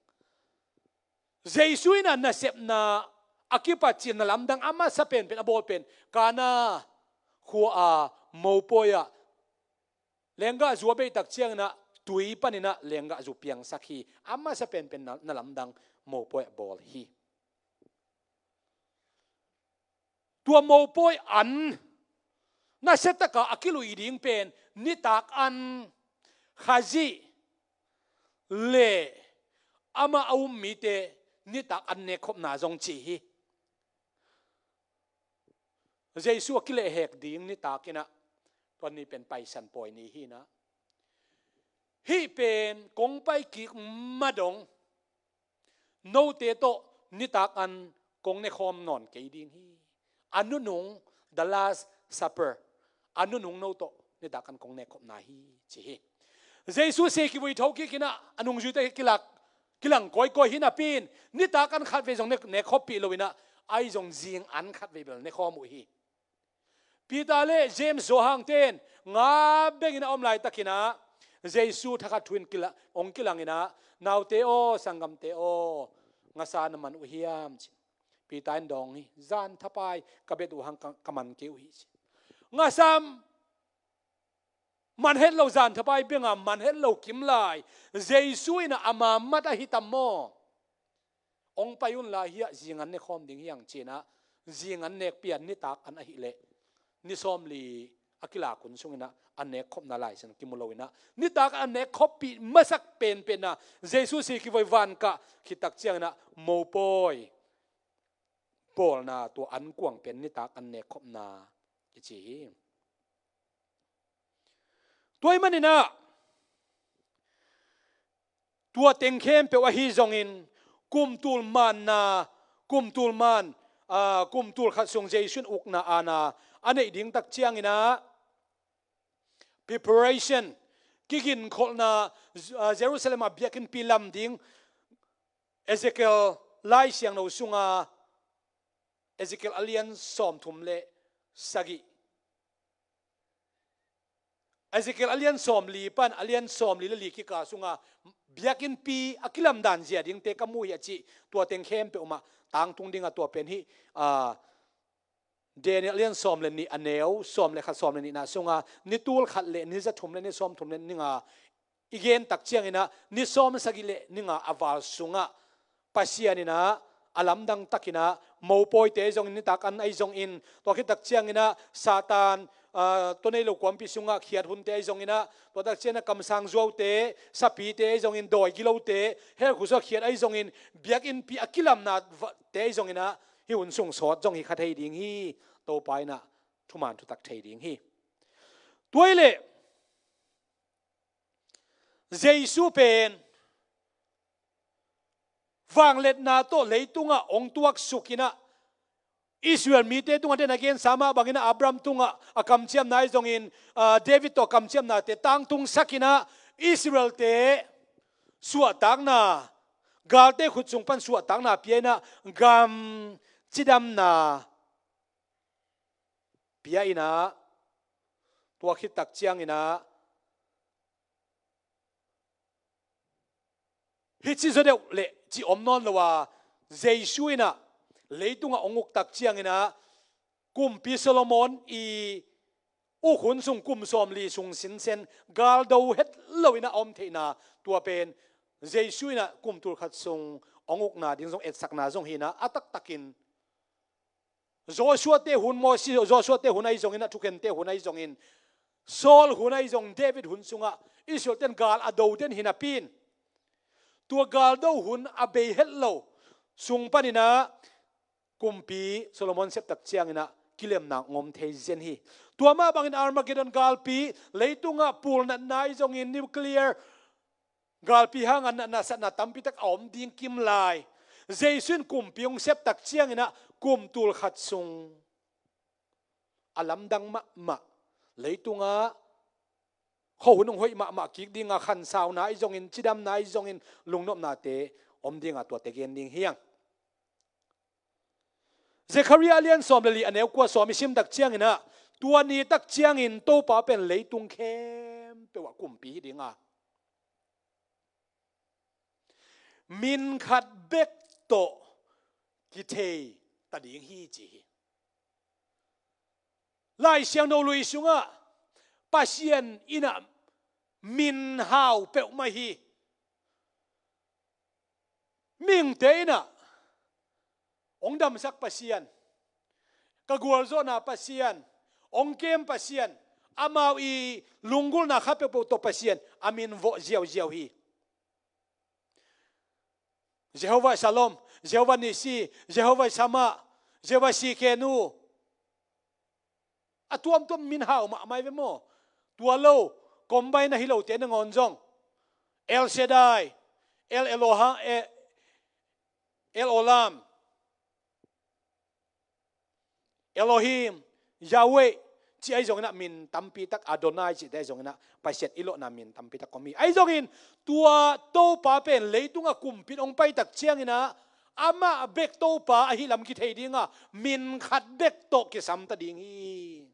Jesu inah nasepna a kipatcilna lamdang a masa penpen a bawl pen Kana khua-a mopawi ah lenggahzu a beihtak cianginah tui paninah lenggahzu piangsak hi. A masa penpen na, na lamdang mopawi ah bawl hi. Tua mopawi an nasiataka a kilui ding pen nitak an, Khazih le amah a um mite nitak an nekkhopna zong ci hi. Jesu a kilehhek ding nitakinah tua ni pen Paisan Pawi ni hinah hih pen kong paikik madong note tawh nitak an kong nekhawm nawn kei ding hi. A nunung, the Last Supper, a nunung no tawh nitak an kong nekkhopna hi ci hi. Jesu si kivui tho kikinah a nungzuite kilak, kilang kawikawi hi napi-in nitak an khatvei zong nek, nekkhoppih loinah ahi zong zing an khatvei bel nekhawm uh hi. Peter le James, Johan ten nga bengin a om laitakinah Jesu thakhat thu-in kila, hong kilanginah, naute aw, sanggamte aw, ngasa na man uh hiam ci. Peter in dawng hi, zan thapai ka bet uh hang ka, ka man kei uh hi ci. Ngasa man het lo, zan thapai benga man het lo kimlai Jesu inah ama mat ahi tam maw? Hong pai unla, hiah zing an nekhawm ding hi hang cinah zing an nekpih a, nitak an ahileh ni sawmli a kilak hun sunginah a nekkhopna Lai Siangtho kimu loinah nitak an a nekkhoppih masak penpenah Jesu si kivui vankah khittak cianginah mopawi bawlna tua ankuang pen nitak an nekkhopna kici hi. Tua ahih maninah tua teng khempeuh ahi zongin kum tul manna, kum tul man, aa, kum tul khat sung Jesu in ukna aana a neih ding tak cianginah preparation, kiginkholhna, aa, Jerusalem ah biakinnpi lam ding Ezekiel Lai Siangtho sunga Ezekiel a lian sawmthum le sagih, Ezekiel a lian sawmli pan a lian sawmli le li kikal sunga biakinnpi a kilamdan zia dingte ka mu hi a cih tua teng khempeuh mah tangtung dingah tua pen hih, aa, Daniel a lian sawm le nih a neu sawm le khat, sawm le nihna sunga ni tul khat le ni za thum le ni sawmthum le ni nga i gen tak cianginah ni sawmsagih le ni nga a val sungah Pasian inah a lamdang takinah mopawite ahi zongin, nitak an ahi zongin, tua khit tak cianginah Satan, aa, tua nei lo kuampi sungah khiat hunte ahi zonginah, tua tak cianginah kamsang zuaute, sapite ahi zongin, dawi gilote, hell khuk sungah khiat ahi zongin, biakinnpi a kilamnate ahi zonginah hih hun sung sawt zong hi kha thei ding hi. Topa inah thuman thutak thei ding hi. Tua hileh Jesu pen vangliatna tawh leitungah hong tuaksuk inah Israel mite tungah den a gensa mah banginah Abraham tungah a kamciamna ahi zongin, aa, David tawh a kamciamnate tangtungsak inah Israelte suahtakna, galte khut sung pan suahtakna pia inah gam cidamna pia inah, tua khit tak cianginah Hih ci zaw deuh leh ci om nawn lo a, Jesu in ah leitungah hong uk tak ciangin ah, Kumpi Solomon i uk hun sung kum sawmli sung sinsen galdo het lo in ah a om theihna, tua pen Jesu in ah kum tulkhat sung hong ukna ding zong etsakna zong hi in ah, a taktakin Joshua te hun, Moses, Joshua te hun ahi zongin ah, thukhente hun ahi zongin, Saul hun ahi zong, David hun sungah Israel ten gal a do den hi napi in, tua galdo hun a bei het lo sung panin ah Kumpi Solomon sep tak ciangin ah kilemna hong om thei zen hi. Tua mah bangin Armageddon galpi, leitungah pulnatna ahi zongin, nuclear galpi hangah natna satna tampi tak a om ding kim lai, Jesu in kumpi hong sep tak ciangin ah kum tulkhat sung a lamdang mahmah, leitungah khuahun hong hoih mahmah kik ding a, khansauna ahi zongin, cidamna ahi zongin, lungnopnate om ding a, tuate gen ding hi hang. Zekhariah a lian sawm le li, a neu kua sawm i sim tak ciangin ah, tua ni tak ciangin Topa pen leitung khempeuh ah kumpi hi ding a, min khat bek tawh kithei ta ding hi, ci hi. Lai Siangtho lui sungah Pasian in ah min hau peuhmah hi. Mihingte in ah hong damsak Pasian, ka gualzawhna Pasian, hong kem Pasian, amau i lunggulhna kha peuhpeuh tawh Pasian a min vawh ziauziau hi. Jehovah Shalom, Jehovah Nissi, Jehovah Shammah, Jehovah Tsidkenu. A tuamtuam min hau mahmah hi ve maw. Tua lo, combine ahi lote nangawn zong, El Shaddai, El Eloha, E-, El Olam, Elohim, Yahweh, ci ahi zongin ah min tampi tak, Adonai cihte ahi zongin ah, Pasian i lawhna min tampi tak om hi. Ahi zongin tua Topa pen leitungah kumpi in hong pai tak ciangin ah, amah bek Topa ahi lam kithei ding a, min khat bek tawh kisam ta ding hi.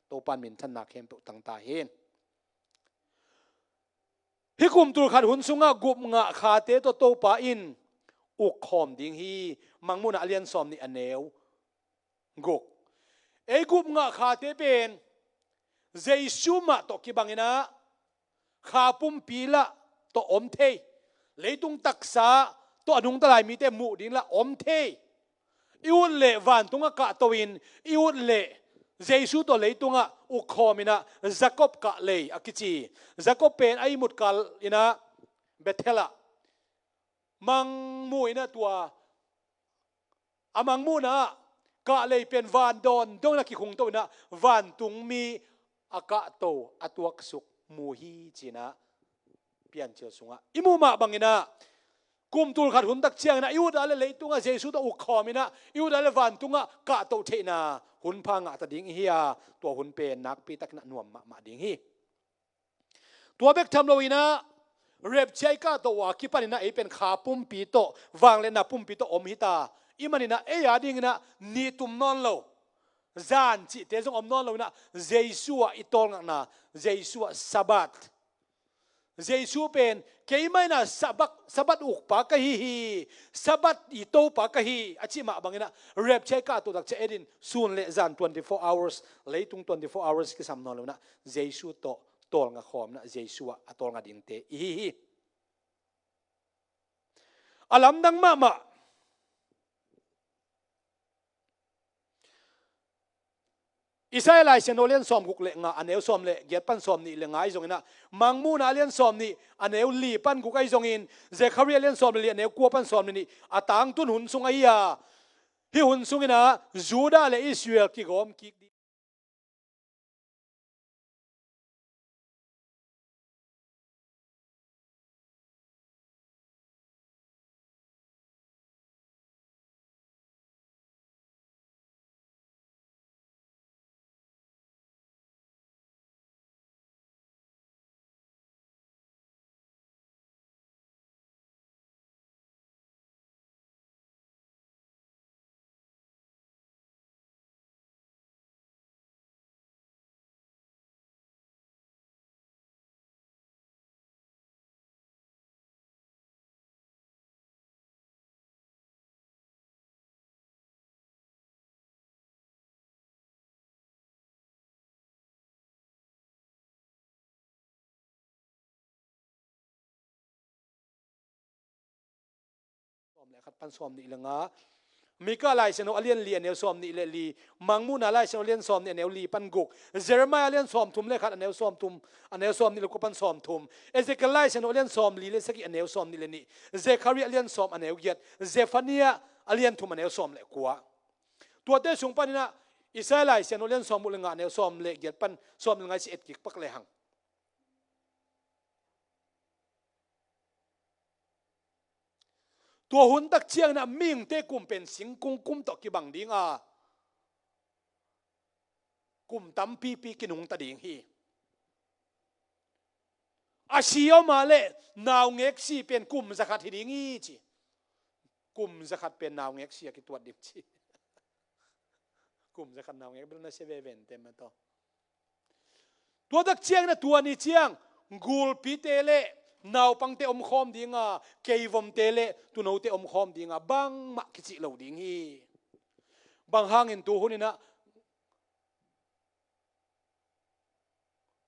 Topa in minthanna khempeuh tang ta hen. Hih kum tulkhat hun sungah gupngah khate tawh Topa in uk khawm ding hi. Mangmuhna a lian sawm nih, a neu guk. Ei gupngah khate pen Jesu mah tawh kibangin ah kha pumpi lah tawh om thei, leitung taksa tawh a nungta lai mite muh ding lah om thei. I ut leh vantungah kahto in, i ut leh Jesu tawh leitungah uk khawm in ah, Jacob kahlei a kici, Jacob pen a ihmut kal in ah Bethel ah mangmu in ah, tua a mangmuhna ah kahlei pen van dawn dong in ah kikhungto in ah, vantungmi a kahto a tuaksuk mu hi, ci-in ah Piancil sungah i muh mah bangin ah, kum tulkhat hun tak ciangin ah i ut a leh leitungah Jesu tawh uk khawm in ah, i ut a leh vantungah kahto theihna hun pha ngah ta ding i hi a, tua hun pen nakpi takin ah nuam mahmah ding hi. Tua bek tham lo in ah, rapture i kahto uh a kipan in ah ei pen kha pumpi tawh, vangliatna pumpi tawh om hi ta. Ahih manin ah ei a dingin ah ni tum nawn lo, zan cihte zong om nawn lo in ah, Jesu ah i tawlngakna, Jesu ah Sabbath, Jesu pen, "Keimah in ah Sabbath, Sabbath ukpa ka hi hi, Sabbath i Topa ka hi," a cih mah bangin ah, rapture i kahto tak ciang ei dingin sun leh zan twenty-four hours, leitung twenty-four hours kisam nawn lo in ah, Jesu tawh tawlnga khawm in ah, Jesu ah a tawlnga dingte i hi hi. A lamdang mahmah. Isaiah Lai Siangtho lian sawm guk leh nga, a neu sawm leh giat pan sawm nih leh nga ahi zongin ah, Mangmuhna lian sawm nih, a neu li pan guk ahi zongin, Zekhariah lian sawm leh li, a neu kua pan sawm leh nih, a tangtun hun sung ahi a, hih hun sungin ah Judah leh Israel kigawm kik ding. khat pan sawm nih le nga. Mika Lai Siangtho a lian li a neu sawm nih le li. Mangmuhna Lai Siangtho a lian sawm nih a neu li pan guk. Jeremiah a lian sawm thum le khat a neu sawm thum, a neu sawm nih le kua pan sawm thum. Ezekiel Lai Siangtho a lian sawm li le sagih a neu sawm nih le nih. Zekhariah a lian sawm a neu giat. Zephaniah a lian thum a neu sawm le kua. Tuate sung panin ah Isaiah Lai Siangtho a lian sawm guk le nga a neu sawm le giat pan sawm le nga i si et kik pak le hang. Tua hun tak ciangin ah mihingte kum pen singkung kum tawh kibang ding a, kum tampipi kinungta ding hi. A si om a leh naungek si pen kum zakhat hi ding hi ci. Kum zakhat pen naungek si a kituat ding ci. Kum zakhat naungek bel na sia vevente mah tawh. Tua tak ciangin a tua ni ciang gulpite le naupangte omkhawm ding a, keivomte le tuunote omkhawm ding a, bangmah kicih lo ding hi. Bang hangin tu hunin ah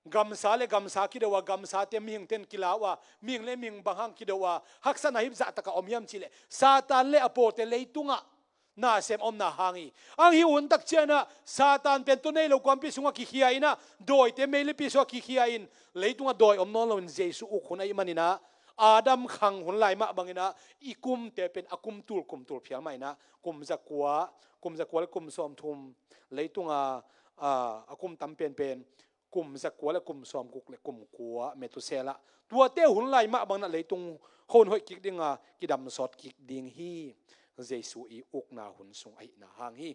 gamsa le gamsa kido a, gamsate mihingten kilau a, mihing le mihing bang hang kido a, haksatna hip zahtak a om hiam cih leh Satan le a pawlte leitungah nasem omna hang hi. Ang hi un tak ciangin ah Satan pen tua nei lo kuampi sungah kikhia in ah, dawite meilipi sungah kikhia in, leitungah dawi om nawn loin Jesu uk hun ahih manin ah, Adam khang hun lai mah bangin ah i kumte pen a kum tul kum tul phial mah in ah, kum zakua, kum zakua le kum sawmthum, leitunga a, a kum tam penpen kum zakua le kum sawmguk le kum kua Methuselah. Tuate hun lai mah bangin ah leitung hon hoih kik ding a, kidam sawt kik ding hi. Jesu i ukna hun sung ahihna hang hi.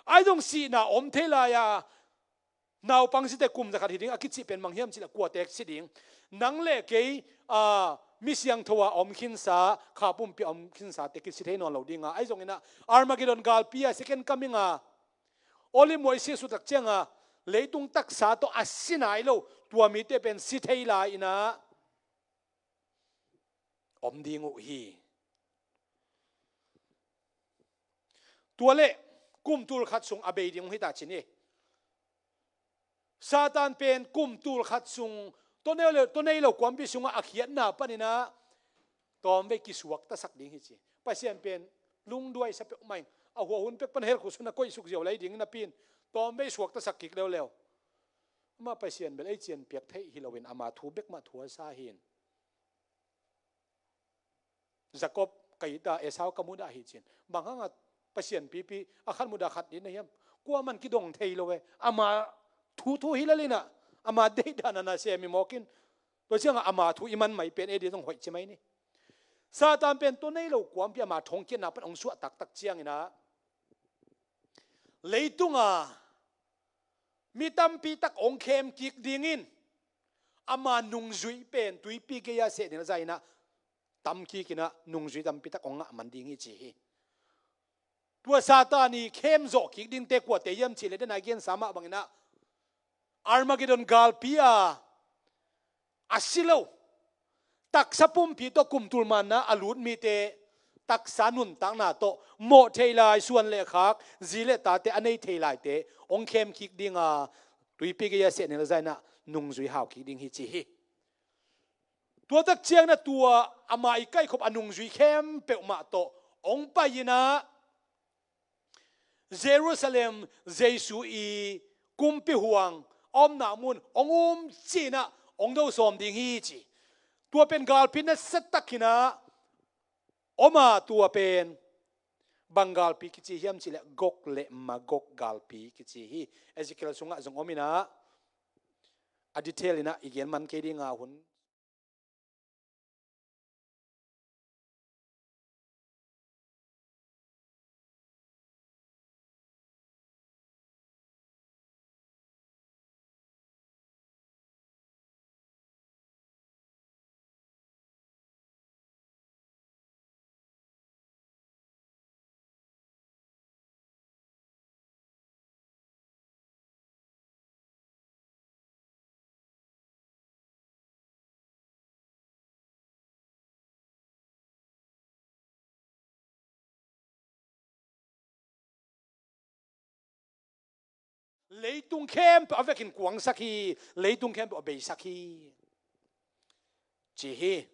Ahi zong sihna om thei lai a, naupang site kum zakhat hi ding a kicih pen bang hiam cih leh kuate si ding? Nang le kei, a, mi siangtho a om khinsa, kha pumpi a om khinsate kici thei nawn lo ding a, ahi zongin ah Armageddon galpi a, second coming a, Olive mual i siat suk tak ciang a, leitung taksa tawh a si nai lo tua mite pen si thei lai in ah om ding uh hi. Tua leh kum tul khat sung a bei ding uh hi ta ci ni. Satan pen kum tul khat sung tua nei lo, tua nei lo kuampi sungah a khiatna panin ah tawmvei kisuaktasak ding hi ci. Pasian pen lungduaisa peuhmah in, a hua hun pek pan hell khuasun a koihsuk ziau lai ding napi in tawmvei suaktasak kik leuleu. Amah Pasian bel ei cian piak theih hi loin ama thu bek mah thu a sa hi in. Jacob ka it a, Esau ka mudah hi ci in. Bang hangah Pasian pipi a khat mudah khat it na hiam? Kuaman kidong thei lo e. Ama thu thu hi lel in ah, ama deihdan a nasem hi mawk in. Tua ciangah ama thu i man mai pen ei ding zong hoih ci mai ni. Satan pen tua nei lo kuampi ama thongkiatna pan hong suah taktak ciangin ah, leitunga mi tampi tak hong khem kik dingin ama nungzui pen tuipi gei-a sehnel zah in ah tam kik in ah nungzui tampi tak hong ngah man ding hi ci hi. Tua Satan i khem zawh kik dingte kuate hiam cih leh, den a i gensa mah bangin ah Armageddon galpi a a si lo, taksa pumpi tawh kum tul manna a lut mite, taksa nuntakna tawh mawh thei lai, suan le khak, zi le tate a nei thei laite hong khem kik ding a, tuipi gei-a sehnel zah in ah nungzui hau kik ding hi ci hi. Tua tak ciangin ah tua ama i kaihkhop a nungzui khempeuh mah tawh hong pai in ah Jerusalem, Jesu i kumpi huang a omna mun hong um ci in ah hong do sawm ding hi ci. Tua pen galpi nasia tak hi in ah om a, tua pen bang galpi kici hiam cih leh Gog le Magog galpi kici hi. Ezekiel sungah zong om in ah a detail in ah i gen man kei ding a, hun Leitung khempeuh a vekin kuangsak hi, leitung khempeuh a beisak hi, ci hi.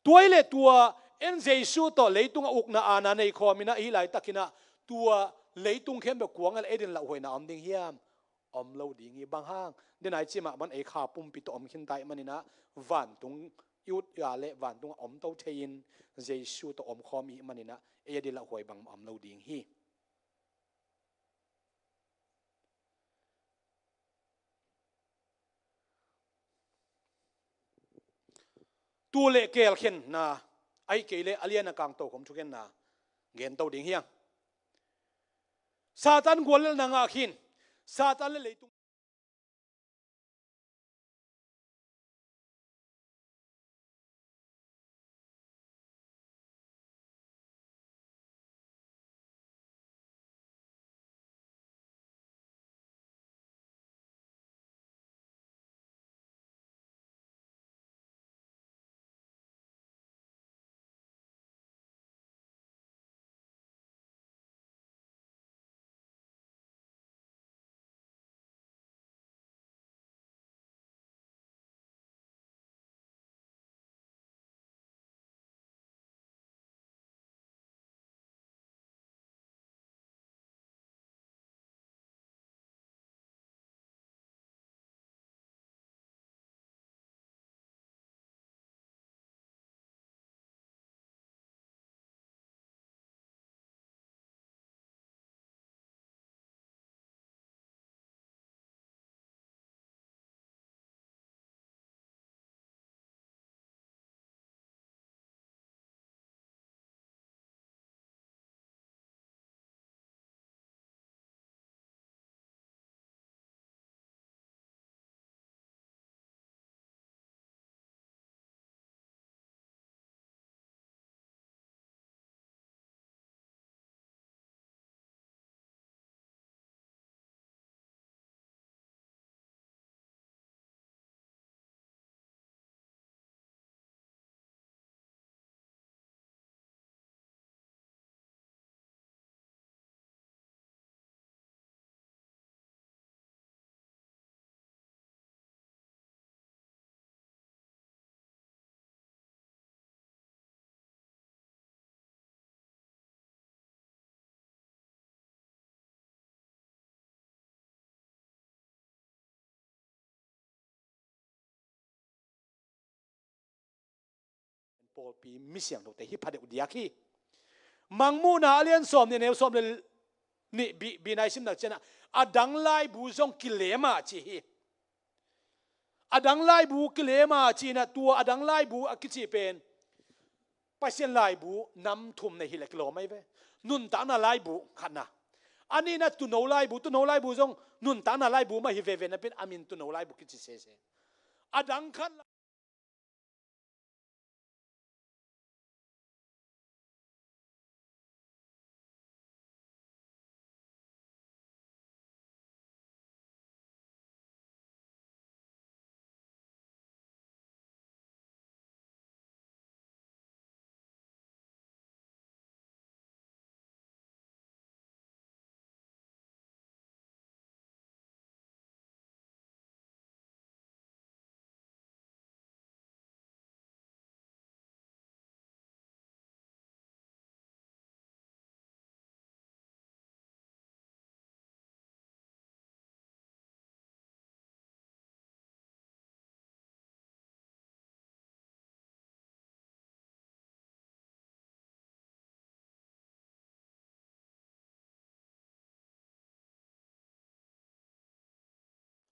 Tua hi leh tua En Jesu tawh leitung a ukna aana nei khawm in ah, hih laitakin ah tua leitung khempeuh kuang a leh ei din lauhuaina om ding hiam? Om lo ding hi. Bang hang? Denai cimah man ei kha pumpi tawh om khin ta ih manin ah, vantung i ut a leh vantung a om to thei-in Jesu tawh om khawm ih manin ah, ei a din lauhuai bangmah om lo ding hi. Tuu le keelkhenna, ahih kei leh a lian a kang tokhom thugenna gen to ding hi hang. Satan guallelhna ngah khin. Satan le leitung Pawlpi mi siangthote hi phadeuh diak hi. Mangmuhna a lian sawm nih, neu sawm le nih, bi, bi nai simnak ciangin ah, a dang laibu zong kilem a ci hi. A dang laibu kilem a ci-in ah, tua a dang laibu a kici pen Pasian laibu nam thum nei hi leh kilawm ahi ve. Nuntakna laibu khatna. A nihna tuuno laibu, tuuno laibu zong nuntakna laibu mah hi veve napi-in a min tuuno laibu kici sese. A dang khat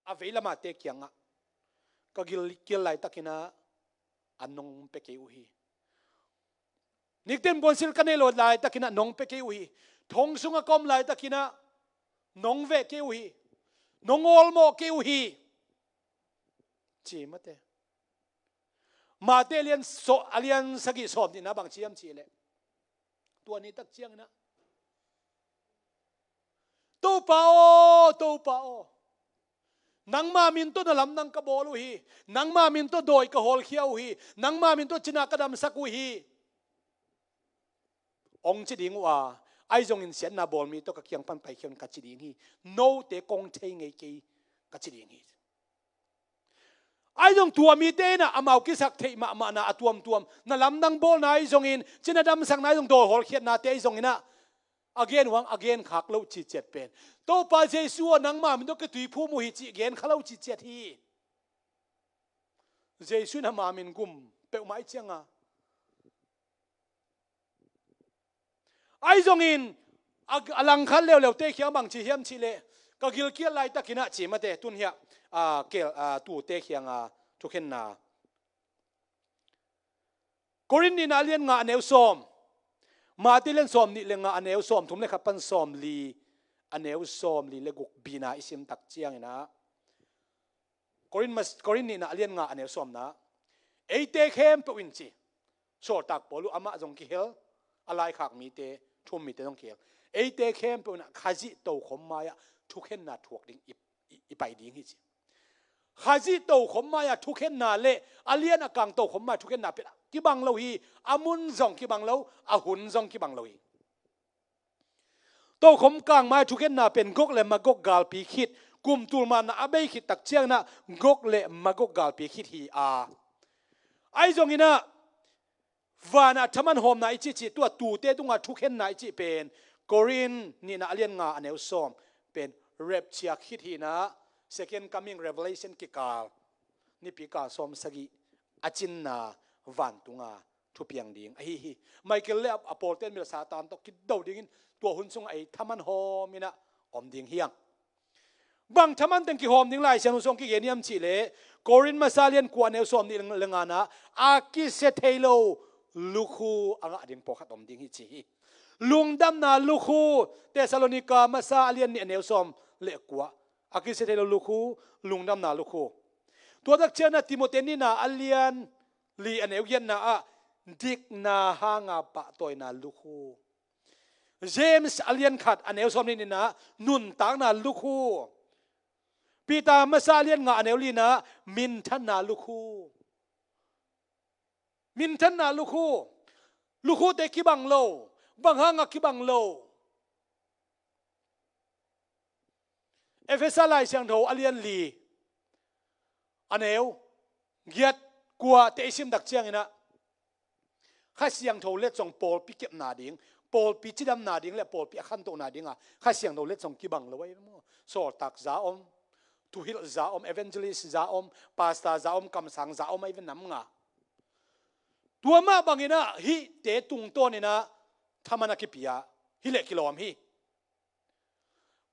A veilamate kiangah ka gil kial laitakin ah a nong pia kei uh hi. Nikten puansilh ka neih loh laitakin ah nong pia kei uh hi. Thong sungah ka om laitakin ah nong veh kei uh hi. Nong awlmawh kei uh hi, ci mate. Mate a lian so-, a lian sagih sawm nihna bang ci hiam cih leh, tua ni tak ciangin ah, Topa aw, Topa aw, nangma min tawh na lamdang ka bawl uh hi. Nangma min tawh dawi ka hawlkhia uh hi. Nangma min tawh cina ka damsak uh hi, hong ci ding uh a, ahi zongin siatna bawl mi tawh ka kiang pan paikhia un ka ci ding hi. Note kong thei ngei kei ka ci ding hi. Ahi zong tua mite in ah amau kisak theih mahmahna a tuamtuam, na lamdang bawlna ahi zongin, cina damsakna ahi zong, dawi hawlkhiatnate ahi zongin ah, a gen uh hang a genkhak loh ciciat pen, Topa Jesu aw, nangma min tawh ka tuiphum uh hi, cih genkha lo ciciat hi. Jesu in ama min gum peuhmah i cianga, ahi zongin a, a langkhat leuleu te kiang bang ci hiam cih leh, ka gilkial laitakin ah ci mate, tun hiah, a, kel, a, tute kianga thukhenna. Korin nihna a lian nga a neu sawm, Mate lian sawm nih le nga a neu sawm thum le khat pan sawm li, a neu sawm li le guk bina i sim tak ciangin ah, Korin mas-, Korin nihna a lian nga a neu sawmna, eite khempeuh in ci, sawltak Paul uh amah zong kihel, a laikhak mite, thu-um mite zong kihel. Eite khempeuh in ah Khazih tokhom mai-ah thukhenna thuak ding i, i, i pai ding hi ci. Khazih tokhom mai-ah thukhenna le a lian a kang tokhom mai-ah thukhenna pen kibang lo hi. A mun zong kibang lo, a hun zong kibang lo hi. Tokhom kang mai-ah thukhenna pen Gog le Magog galpi khit, kum tul manna a bei khit tak ciangin ah Gog le Magog galpi khit hi a. Ahi zongin ah, vanah thaman hawmna i cih cih, tua tute tungah thukhenna i cih pen, Korin nihna a lian nga a neu sawm pen rapture khit hi in ah, second coming, revelation kikal, nipi kal sawm sagih a cinna vantunga thupiang ding ahi hi. Michael le a, a pawlte'n mil Satan tawh kido dingin tua hun sungah ei thaman hawm in ah om ding hi hang. Bang thaman teng kihawm ding Lai Siangtho sung kigen hiam cih leh, Korin masa lian kua a neu sawm nih le ngana, a kisia thei lo lukhu a ngah ding pawlkhat om ding hi ci hi. Lungdamna lukhu, Thessalonika masa a lian nih a neu sawm le kua, a kisia thei lo lukhu, lungdamna lukhu. Tua tak ciangin ah Timoti nihna a lian li a neu giatna ah, dikna hanga pahtawina lukhu. James a lian khat a neu sawm nih nihna, nuntakna lukhu. Peter masa a lian nga a neu lina, minthanna lukhu. Minthanna lukhu. Lukhute kibang lo. Bang hanga kibang lo? Efesa Lai Siangtho a lian li a neu giat, kua te i sim tak ciangin ah, Kha Siangtho letsong pawlpi kepna ding, pawlpi cidamna ding le pawlpi a khantohna dinga Kha Siangtho letsong kibang lo ahi ve maw. Sawltak za om, thuhilh za om, evangelist za om, pastor za om, kamsang za om ahi ve, nam nga. Tua mah bangin ah hihte tungtawnin ah thaman a kipia, hih leh kilawm hi.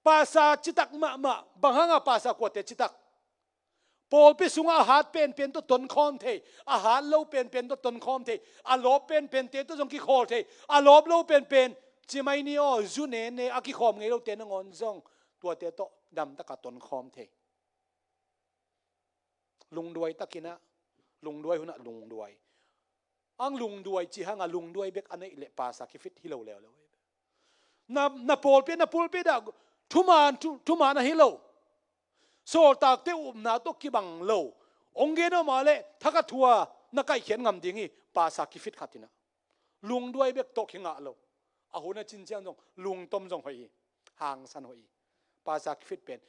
Pastor citak mahmah, bang hanga pastor kuate citak? Pawlpi sungah a hat penpen tawh tonkhawm thei, a hat lo penpen tawh tonkhawm thei, a lawp penpente tawh zong kikhawl thei, a lawp lo penpen, ci mai ni aw, zu nene a kikhawm ngei lote nangawn zong tuate tawh damtaka tonkhawm thei. Lungduai takin ah, lungduai hunah lungduai. Ang lungduai ci hanga lungduai bek a neih leh pastor kifit hi lo leuleu. Na, na pawlpi, na pulpit ah thuman, thu, thuman ahi lo. Sawltakte upna tawh kibang lo. Ong gen om a leh thakhat thu-a na kaihkhiat ngam ding hi, pastor kifit khat in ah. Lungduai bek tawh kingah lo. A hun a cin ciang zong lungtom zong hoih hi. Hangsan hoih hi. Pastor kifit pen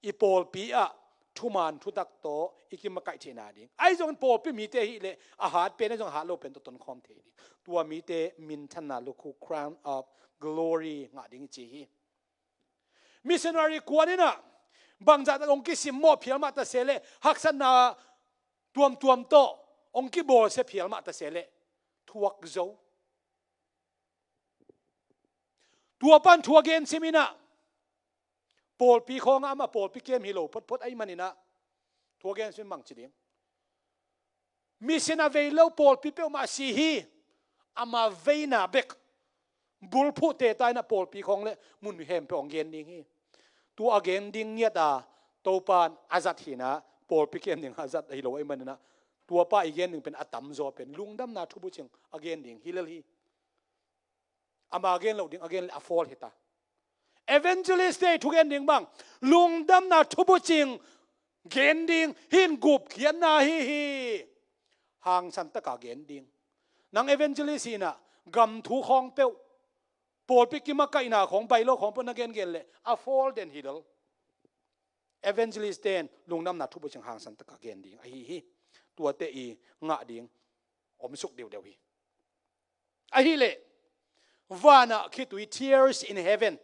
i pawlpi ah thuman thutak tawh i kimakaih theihna ding. Ahi zongin pawlpi mite ahih leh a hat pen ahi zong a hat lo pen tawh tonkhawm thei ding. Tua mite minthanna lukhu, crown of glory, ngah ding i ci hi. Missionary kuan in ah bangzah tak hong kisim mawh phial mah ta se leh haksatna tuamtuam tawh hong kibawlsia phial mah ta se leh thuak zo. Tua pan thu a gen sim in ah, pawlpi khawngah amah pawlpi kem hi lo photphot ahih manin ah, thu a gen sim bang ci ding? Mission a vei lo pawlpi peuhmah si hi. Ama veina bek bulphuh teta in ah pawlpi khawng le mun khempeuh hong gen ding hi. Tua a gen ding ngiat a, Topa in a zat hi in ah, pawlpi kem ding a zat hi lo ahih manin ah, tua pa i gen ding pen a tamzaw pen lungdamna thubucing a gen ding hi lel hi. Ama gen loh ding a gen leh a fawl hi ta. Evangelist te thu gen ding bang, lungdamna thubucing gen ding, hih in gupkhiatna ahi hi. Hangsan taka gen ding. Nang evangelist hi in ah, gam thu khawng peuh, pawlpi kimakaihna khawng, bailo khawng peuh na gengen leh a fawl den hi lel. evangelist ten lungdamna thubucing hangsan taka gen ding ahi hi. Tuate i ngah ding omsuk deuhdeuh hi. Ahileh vanah khitui, tears in heaven,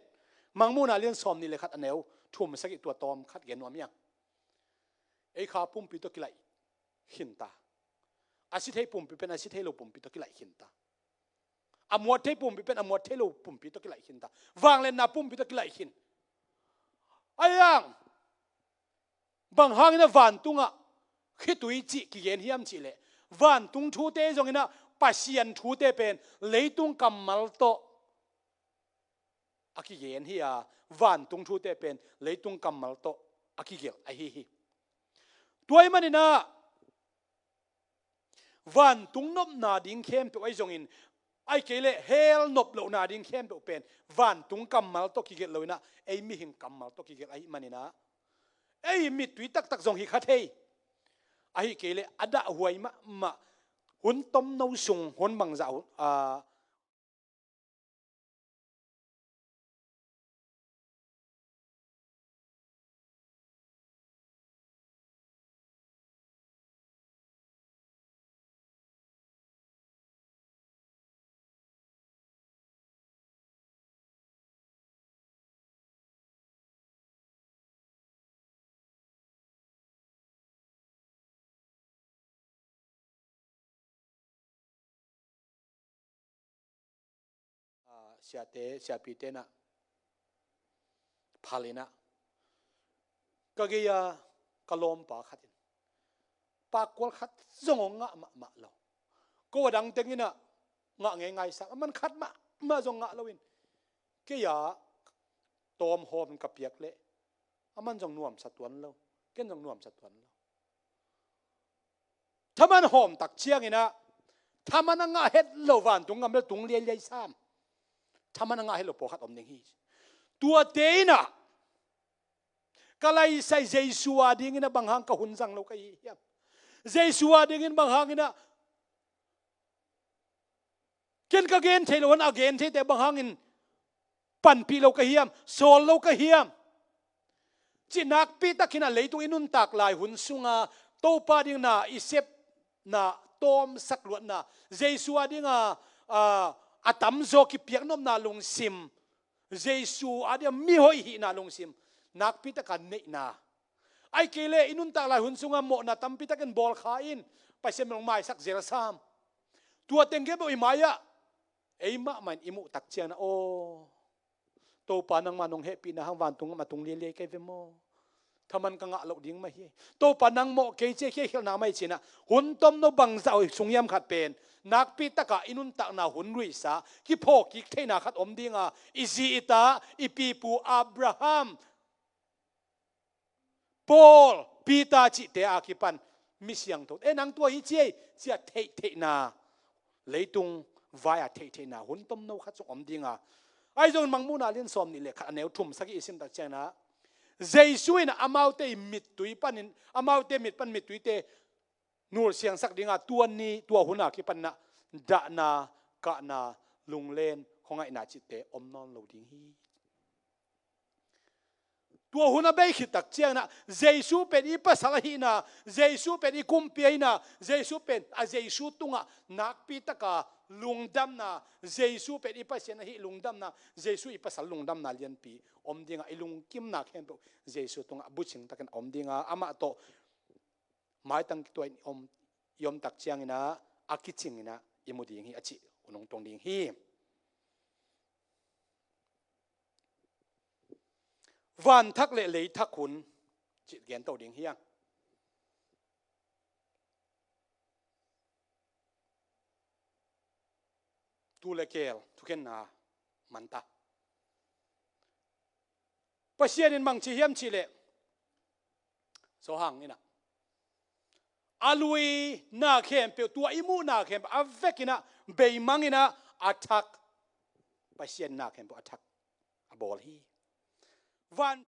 Mangmuhna lian sawm nih le khat, a neu thum sagih, tua tawm khat gen nuam hiang. Ei kha pumpi tawh kilaih khinta. A si thei pumpi pen a si thei lo pumpi tawh kilaih khinta. A muat thei pumpi pen a muat thei lo pumpi tawh kilaih khinta. Vangliatna pumpi tawh kilaih khin. Ahi hang bang hangin a vantungah khitui cih kigen hiam cihleh, vantung thute zongin a Pasian thute pen leitung kammal tawh a kigen hi a, vantung thute pen leitung kammal tawh a kigelh ahi hi. Tua ahih manin a vantung nopna ding khempeuh ahi zongin, ahih kei leh hell nop lohna ding khempeuh pen vantung kammal tawh kigelh lo in a, ei mihing kammal tawh kigelh ahih manin a, ei mittui taktak zong hi kha thei. Ahih kei leh a dahhuai mahmah hun tomno sung, hun bangzah hun, a, Ah, siate, siapite in a phal in a, ka gei a ka lawmpa khat in pakkual khat zong hong ngah mahmah lo. Ko a dang teng in a ngah ngeingai sam, a man khat mahmah zong ngah lo in, kei a tawm hawm in ka piak leh a man zong nuamsa tuan lo, ken zong nuamsa tuan lo. Thaman hawm tak ciangin a, thaman a ngah het lo vantung gam bel tung liailiai sam. Thaman a ngah het lo pawlkhat om ding hi. Tuate in a, ka laisai Jesu a dingin a bang hang ka hun zang lo ka hi hiam? Jesu a dingin bang hangin a, ken ka gen thei lo, a gen theite bang hangin panpih lo ka hiam, sawl lo ka hiam? Cih nakpi takin a leitung i nuntak lai hun sunga Topa ding na i sepna, tawmsak luatna, Jesu a dinga, a, a tamzaw kipiaknopna lungsim, Jesu a dinga mihoih hihna lungsim nakpi taka neihna, ahih kei leh i nuntak lai hun sunga mawhna tampi takin bawl kha in Pasian min hong maisak zel sam. Tua teng gei beuh i mai-ah ei mahmah in i muh tak ciangin a, aw, Topa, nangmah nong hehpihna hang vantung gam a tung liailiai ka hi ve maw? Thaman ka ngah loh ding mah hi. Topa, nang mawh kei ci-a kei khialhna mah hi ci-in a, hun tomno bangzah sung hiam khat pen nakpi taka i nuntakna hun luisa kiphawkkik theihna khat om dinga, i zi i ta, i pipu Abraham, Paul, Peter cihte a kipan mi siangtho, e, nang tua hi ci ei ci-a theihtheihna, leitung vai-a theihtheihna hun tomno khat sung om dinga, ahi zongin Mangmuhna lian sawm nih le khat, a neu thum sagih i sim tak ciangin a, Jesu in amaute i mittui panin, amaute mit pan mittuite nulsiangsak dinga, tua ni, tua hun a kipan in a dahna, kahna, lunglen, khuangaihna cihte om nawn lo ding hi. Tua hun a bei khit tak ciangin a, Jesu pen i pasal ahihna, Jesu pen i kumpi ahihna, Jesu pen a, Jesu tungah nakpi taka lungdamna, Jesu pen i Pasian ahi lungdamna, Jesu i pasal lungdamna lianpi om dinga, i lungkimna khempeuh Jesu tungah bucing takin om dinga, amah tawh maitang kituah in i om, i om tak ciangin a, a kicing in a i mu ding hi, a cih hun hong tung ding hi. Van thak le lei thak hun cih gen to ding hi hang. Tuu le keel thukhenna man ta. Pasian in bang ci hiam cih leh, Johan in a, a luina khempeuh, tua i muhna khempeuh a vek in a, beimang in a, a thak, Pasian na khempeuh a thak a bawl hi. Van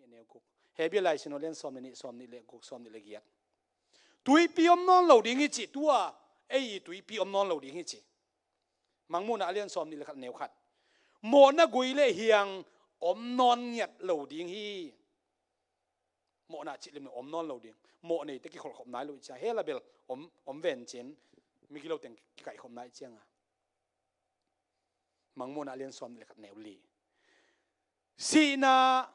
Neu guk. Hebru lai sin a lian sawm le nih, sawm nih le guk, sawm nih le giat. Tuipi om nawn lo ding hi ci, tua ei tuipi om nawn lo ding hi ci. Mangmuhna a lian sawm nih le khat, neu khat. Mawhna gui le hiang om nawn ngiat lo ding hi. Mawhna cih lim lo om nawn lo ding. Mawh neite kikholhkhop nai lo i cia, hell a bel om, om ven cin, migilote kikaihkhop nai cianga. Mangmuhna a lian sawm nih le khat, neu li. Sihna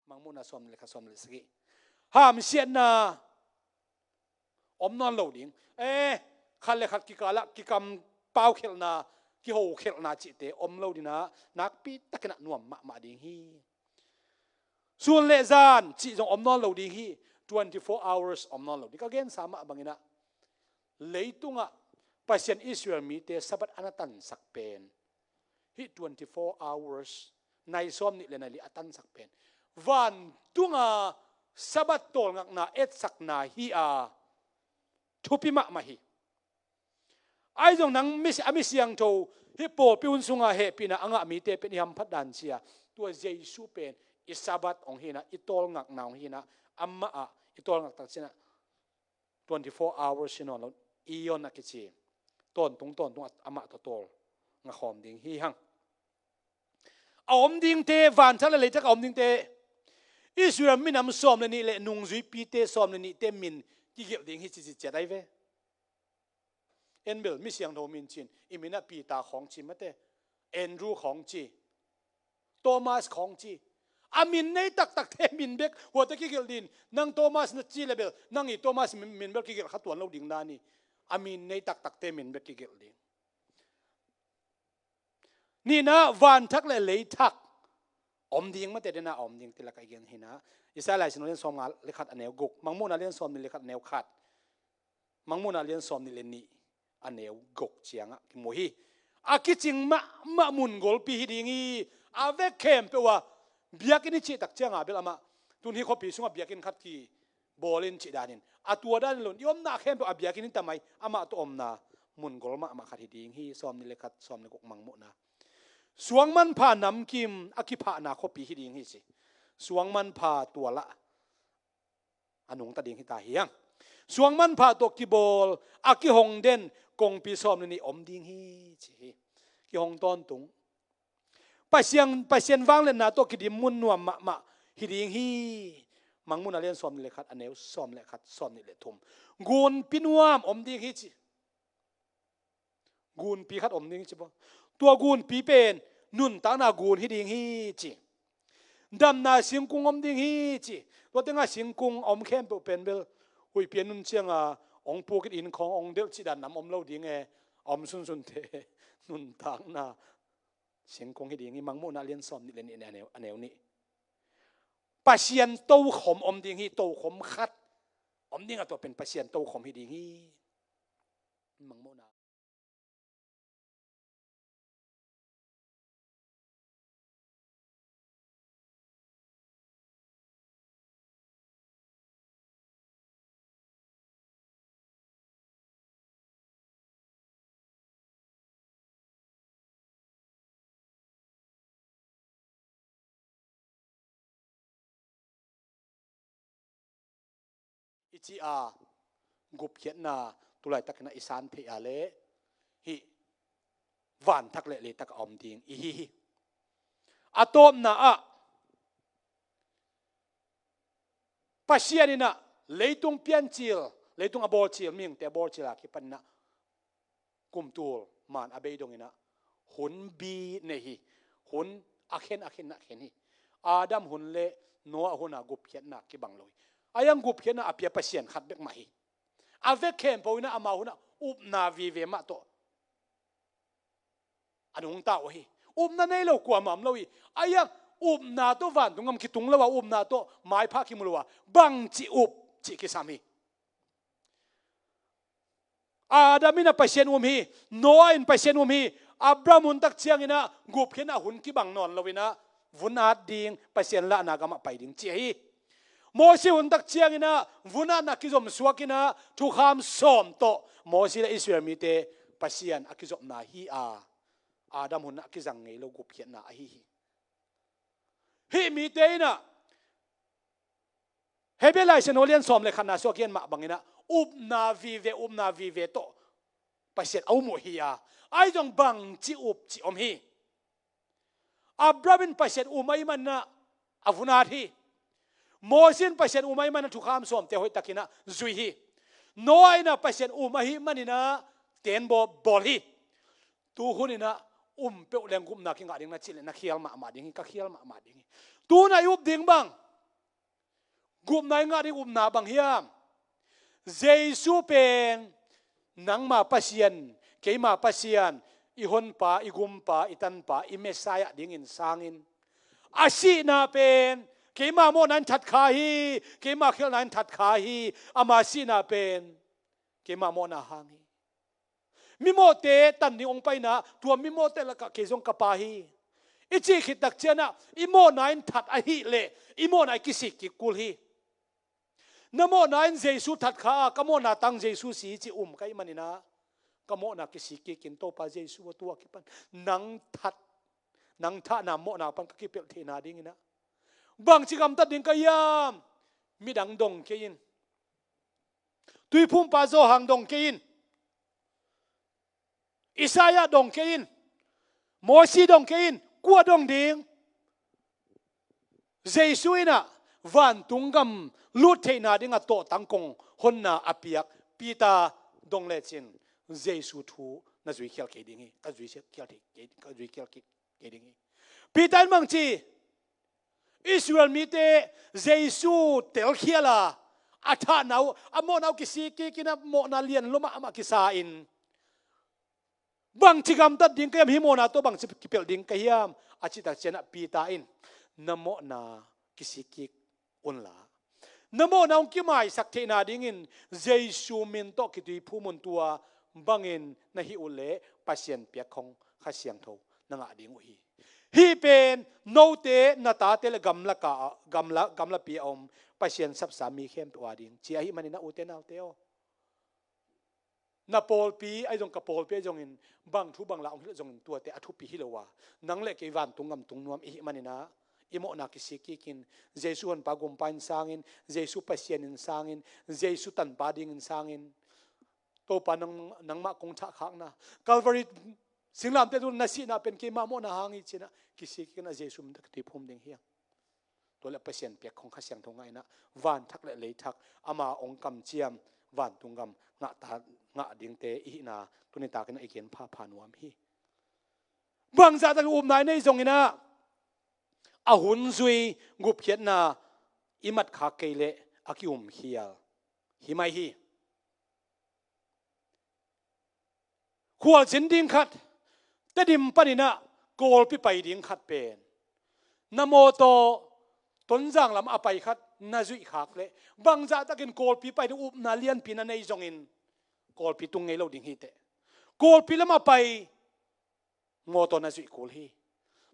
Mangmuhna sawm le khat, sawm le sagih. Hamsiatna om nawn lo ding. Eh, khat le khat kikalah kikampaukhelhna, kihokhelhna cihte om lo ding a, nakpi takin a nuam mahmah ding hi. Sun le zan cih zong om nawn lo ding hi. Twenty-four hours om nawn lo ding. Ka gensa mah bangin a, leitungah Pasian Israel mite Sabbath a na tansak pen, hih twenty-four hours, nai sawm nih le nai li a tansak pen, vantunga Sabbath tawlngakna etsakna hi a, thupi mahmah hi. Ahi zong nang mi, a mi siangtho, hih pawlpi hun sunga hehpihna a ngah mite pen i hamphat dan cia, tua Jesu pen i Sabbath hong hi a, i tawlngakna hong hi a, amah ah i tawlngak tak ciangin a, twenty-four hours hi nawn lo, eon a kici. Tawntung tawntung a, amah tawh tawlngakhawm ding hi hang. A om dingte, vanthak le leithak a om dingte, Israel minam sawm le nih le nungzuipite sawm le nihte min kigelh ding hi ci, ci ciat ahi ve. En bel mi siangtho min cin, i min ah Peter khawng ci mate, Andrew khawng ci, Thomas khawng ci. A min nei taktakte min bek huate kigelh ding. Nang Thomas na ci le bel, nang i Thomas min, min bel kigelh kha tuan lo ding dan hi. A min nei taktakte min bek kigelh ding. Nihna, vanthak le leithak om ding, mate dena om ding, ti lak a i gen hi a. Isaiah lai sin a lian sawmnga le khat, a neu guk. Mangmuhna a lian sawm nih le khat, a neu khat. Mangmuhna a lian sawm nih le nih, a neu guk ciangah kimu hi. A kicing mahmah mun golpi hi ding hi. A vek khempeuh a, biakinn i cih tak ciangah bel amah, tun hih khuapi sungah biakinn khat kibawl in cih danin, a tua danin lo in, i omna khempeuh a biakinn hi ta mai, amah tawh omna mun gol mahmah khat hi ding hi. Sawm nih le khat, sawm le guk, Mangmuhna. Suangmanpha namkim a kiphahna khuapi hi ding hi ci. Suangmanpha tua lah a nungta ding hi ta hi hang. Suangmanpha tawh kibawl a kihong den kongpi sawm le nih om ding hi ci hi. Kihong tawntung. Pasian, Pasian vangliatna tawh kidim mun nuam mahmah hi ding hi. Mangmuhna a lian sawm nih le khat, a neu sawm le khat, sawm nih le thum. Gunpi nuam om ding hi ci. Gunpi khat om ding hi ci bo. Tua gunpi pen nuntakna gun hi ding hi ci. Damna singkung om ding hi ci. Tua tengah singkung a om khempeuh pen bel huihpi a nun ciangah hong puk in, inn khawng hong delh cih dan nam om lo ding e. A om sunsunte nuntakna singkung hi ding hi. Mangmuhna a lian sawm nih le nih, a neu, a neu nih. Pasian tokhom om ding hi, tokhom khat om ding a, tua pen Pasian tokhom hi ding hi. Mangmuhna. I cih a, gupkhiatna, tu laitakin ah i san theih a leh hih vanthak le leitak a om ding i hi hi. A tawpna ah Pasian in ah leitung piancil, leitung a bawlcil, mihingte a bawlcil a kipan in ah kumtul maan a bei dongin ah hun bi nei hi. Hun a khen a khen a khen hi. Adam hun le Noah hun a gupkhiatna kibang lo hi. A iang gupkhiatna a pia Pasian khat bek mah hi. A vek khempeuh in ah ama hun ah upna vive mah tawh a nungta uh hi. Upna nei lo kuamah om lo hi. A iang upna tawh vantung gam kitung lo a, upna tawh maipha kimu lo a, bangci up cih kisam hi. Adam in ah Pasian um hi. Noah in Pasian um hi. Abraham hun tak ciangin ah gupkhiatna hun kibang nawn lo in ah vun at ding, Pasian lahna gamah pai ding ci hi. Mosi hun tak ciangin ah vun atna kizom suak in ah thukham sawm tawh Mosi le Israel mite Pasian a kizopna hi a, Adam hun ah kizang ngei lo gupkhiatna ahi hi. Hih mite in ah Hebrew Lai Siangtho lian sawm le khatna sungah a gen mah bangin ah upna vive, upna vive tawh Pasian a um uh hi a, ahi zong bangci up cih om hi. Abraham in Pasian um ahih manin ah a vun at hi. Mosi in Pasian um ahih manin ah thukham sawmte hoihtakin ah zui hi. Noah in ah Pasian um ahih manin ah teenbaw bawl hi. Tu hun in ah um peuh leng gupna kingah ding na cih leh na khial mahmah ding hi, ka khial mahmah ding hi. Tu hun ah i up ding bang, gupna i ngah ding upna bang hiam? Jesu pen nangma Pasian, keima Pasian, i honpa, i gumpa, i tanpa, i Messiah dingin sangin, a sihna pen keima mawhna in that kha hi, keima khialhna in that kha hi. Ama sihna pen keima mawhna hang hi. Mimawhte tan ding hong paina, tua mimawhte lakah kei zong ka pa hi, i cih khit tak ciangin ah i mawhna in that ahih leh i mawhna i kisik kik kul hi. Na mawhna in Jesu that kha a, ka mawhna tang Jesu si hi cih um ka hih manin ah ka mawhna kisik kikin Topa Jesu aw, tua kipan nang that, nang thahna mawhna pan ka kipelh theihna dingin ah bangci gamtat ding ka hiam? Midang dong kei in. Tuiphumpa Johan dong kei in. Isaiah dong kei in. Mosi dong kei in. Kua dong ding? Jesu in ah vantung gam lut theihna ding a tawhtang kong honna a piak Peter dong lecin Jesu thu na zui khial kei ding hi. Ka zui khial kei, ka zui khial kei, kei ding hi. Peter in bang ci? Israel mite Jesu telkhial a, a thahna uh, a mawhna uh kisik kikin a mawhna lian lua mahmah kisa in, bangci gamtat ding ka hiam, hih mawhna tawh bangci kipelh ding ka hiam a cih tak ciangin ah Peter in, na mawhna kisik kik unla, na mawhna hong kimaisak theihna dingin Jesu min tawh kituiphum un, tua bangin na hih uh leh Pasian piak khong Kha Siangtho na ngah ding uh hi. Hih pen note, na tate le gamla ka, gamla, gamlapi a om Pasian sapsa mi khempeuh a ding ci ahih manin ah ute naute aw, na pawlpi ahi zong, ka pawlpi ahi zongin, bang thu bang la hong hilh zongin tuate a thupi hi lo a, nang le kei vantung gam tung nuam i hih manin ah i mawhna kisik kikin Jesu honpa gumpa in sangin, Jesu Pasian in sangin, Jesu tanpa dingin sangin, Topa nang, nangmah kong thahkhakna Calvary singlamteh tungah na sihna pen keima mawhna hang hi ci-in ah kisik kikin ah Jesu min tawh kituiphum ding hi hang. Tua leh Pasian piak khong Kha Siangtho ngah in ah vanthak le leithak, ama hong kamciam vantung gam ngah ta, ngah dingte i hihna tuni takin ah i gen phapha nuam hi. Bangzah takin upna i neih zongin ah a hun zui gupkhiatna i matkhak kei leh a ki-umkhial hi mai hi. Khualzin ding khat, Tedim panin ah Kawlpi pai ding khat pen, na mawtaw Tonzang lam a pai khat na zuih khak leh, bangzah takin Kawlpi pai ding upna lianpi na nei zongin Kawlpi tung ngei lo ding hi teh. Kawlpi lam a pai mawtaw na zuih kul hi.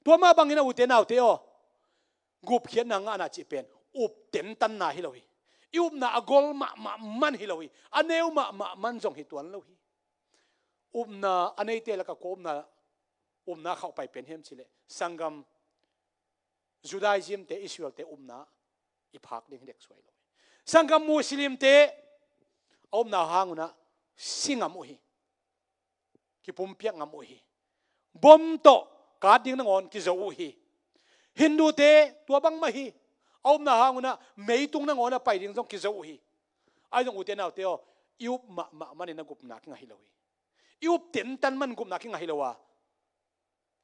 Tua mah bangin ah ute naute aw, gupkhiatna ngahna cih pen up tentanna hi lo hi. I upna a gol mahmah man hi lo hi. A neu mahmah man zong hi tuan lo hi. Upna a neite lakah kua upna, upna khauh pai pen hiam cih leh, sanggam Judaism te, Israel te upna i phak ding hi dek suai lo hi. Sanggam Muslim te a upna hang un ah si ngam uh hi. Kipumpiak ngam uh hi. Bom tawh kat ding nangawn kizo uh hi. Hindute tua bangmah hi. A upna hang unah meitung nangawn a pai ding zong kizo uh hi. Ahi zong ute naute aw, i up mahmah manin a gupna kingah hi lo hi. I up tentan man gupna kingah hi lo a,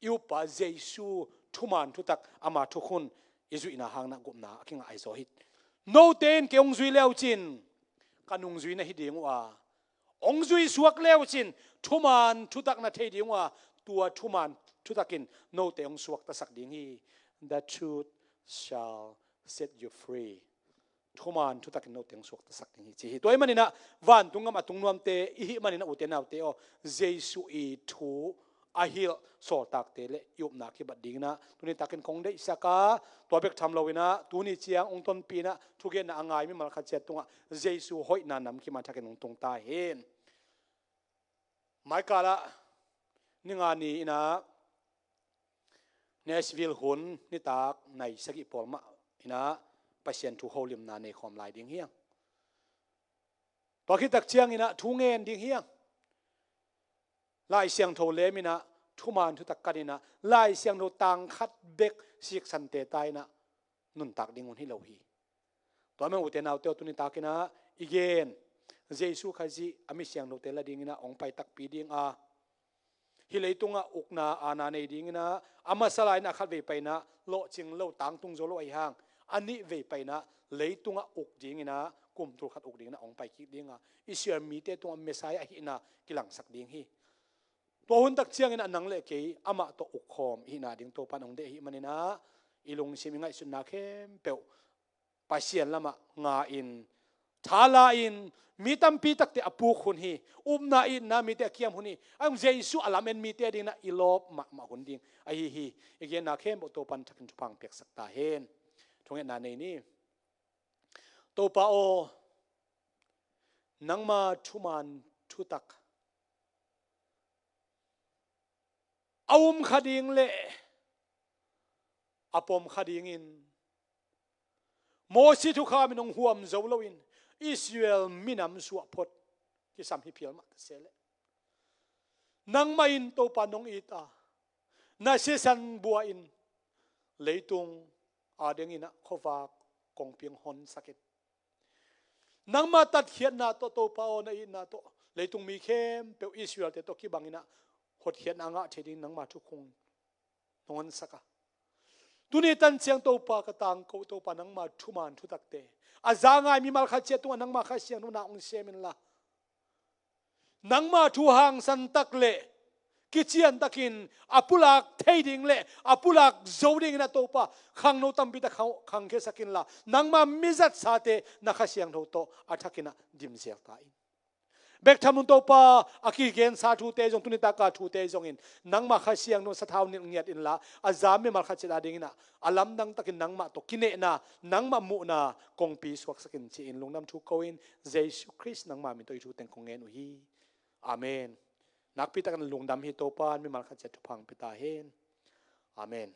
i upa Jesu thuman thutak ama thukhun i zuihna hangin a gupna a kingah ahi zaw hi. Note in kei hong zui leucin ka nungzuina hi ding uh a, hong zui suak leucin thuman thutak na thei ding uh a, tua thuman thutakin note hong suaktasak ding hi. The truth shall set you free. Thuman thutakin note hong suaktasak ding hi ci hi. Tua ahih maninah vantung gam a tung nuamte i hih maninah ute naute aw, Jesu i thu a hilh sawltakte le i upna kibat dinginah tuni takin kong deihsak a, tua bek tham loinah tuni ciang hong tonpih inah thugenna a ngai mimal khat ciat tungah Jesu hoihna namkim a thakin hong tung ta hen. Maikalah ni nga ni inah Nashville hun nitak nai sagih pawl mah inah Pasian thu holimna nei khawm lai ding hi hang. Tua khit tak cianginah thu ngen ding hi hang. Lai Siangtho lem inah thuman thutak kan inah Lai Siangtho tang khat bek siksante ta inah nuntak ding hun hi lo hi. Tua mah ute naute aw, tuni takinah i gen Jesu Khazih a mi siangthote la dinginah hong pai takpi ding a, hih leitungah ukna aana nei dinginah a masa lai-inah a khat vei painah lawhcing lo, tangtung zo lo ahi hang, a nih vei painah leitungah uk dinginah kum tul khat uk dinginah hong pai kik ding a, Israel mite tungah Messiah ahihna kilangsak ding hi. Tua hun tak cianginah nang le kei amah tawh uk khawm i hihna ding Topan hong deih ahih maninah i lungsim i ngaihsutna khempeuh Pasian lamah nga-in, thala-in, mi tampi takte a puk hun hi. Upna itna mite a kiam hun hi. A hong Jesu a lamen mite a dinginah i lawp mahmah hun ding ahi hi. I genna khempeuh Topan thakin thupha hong piaksak ta hen. Thungetna nei ni. Topa aw, nangma thuman thutak a um kha ding le a pom kha dingin Mosi thukham in hong huam zo loin Israel minam suah phot kisam hi phial mah ta se leh, nangmah in Topa nong it a, na sisan bua in leitung a dinginah khuavak kongpi hong honsak in, nangma tatkhiatna tawh Topa aw, na itna tawh leitung mi khempeuh Israel-te tawh kibanginah hotkhiatna a ngah thei ding nangma thukhun nong honsak a, tuni tan ciang Topa ka tangko, Topa nangma thuman thutakte a za ngai mimal khat ciat tungah nangma Kha Siangtho na hong sem inla, nangma thu hangsan tak le kician takin a pulak thei ding le a pulak zo dinginah Topa khangno tampi tak khang, khangkhiasak inla, nangma mizatsate na Kha Siangtho tawh a thakinah dimzel ta in. Bek tham lo-in Topa, a kigensa thute zong, tuni taka thute zongin nangma Kha Siangtho sathau nilh ngiat inla, a za mimal khat ciat a dinginah a lamdang takin nangmah tawh kinehna, nangmah muhna kongpi suaksak in ci-in lungdam thu ko-in Jesu Khrist nangma min tawh hih thu teng kong ngen uh hi. Amen. Nakpi takin lungdam hi. Topa in mimal khat ciat thupha hong pia ta hen. Amen.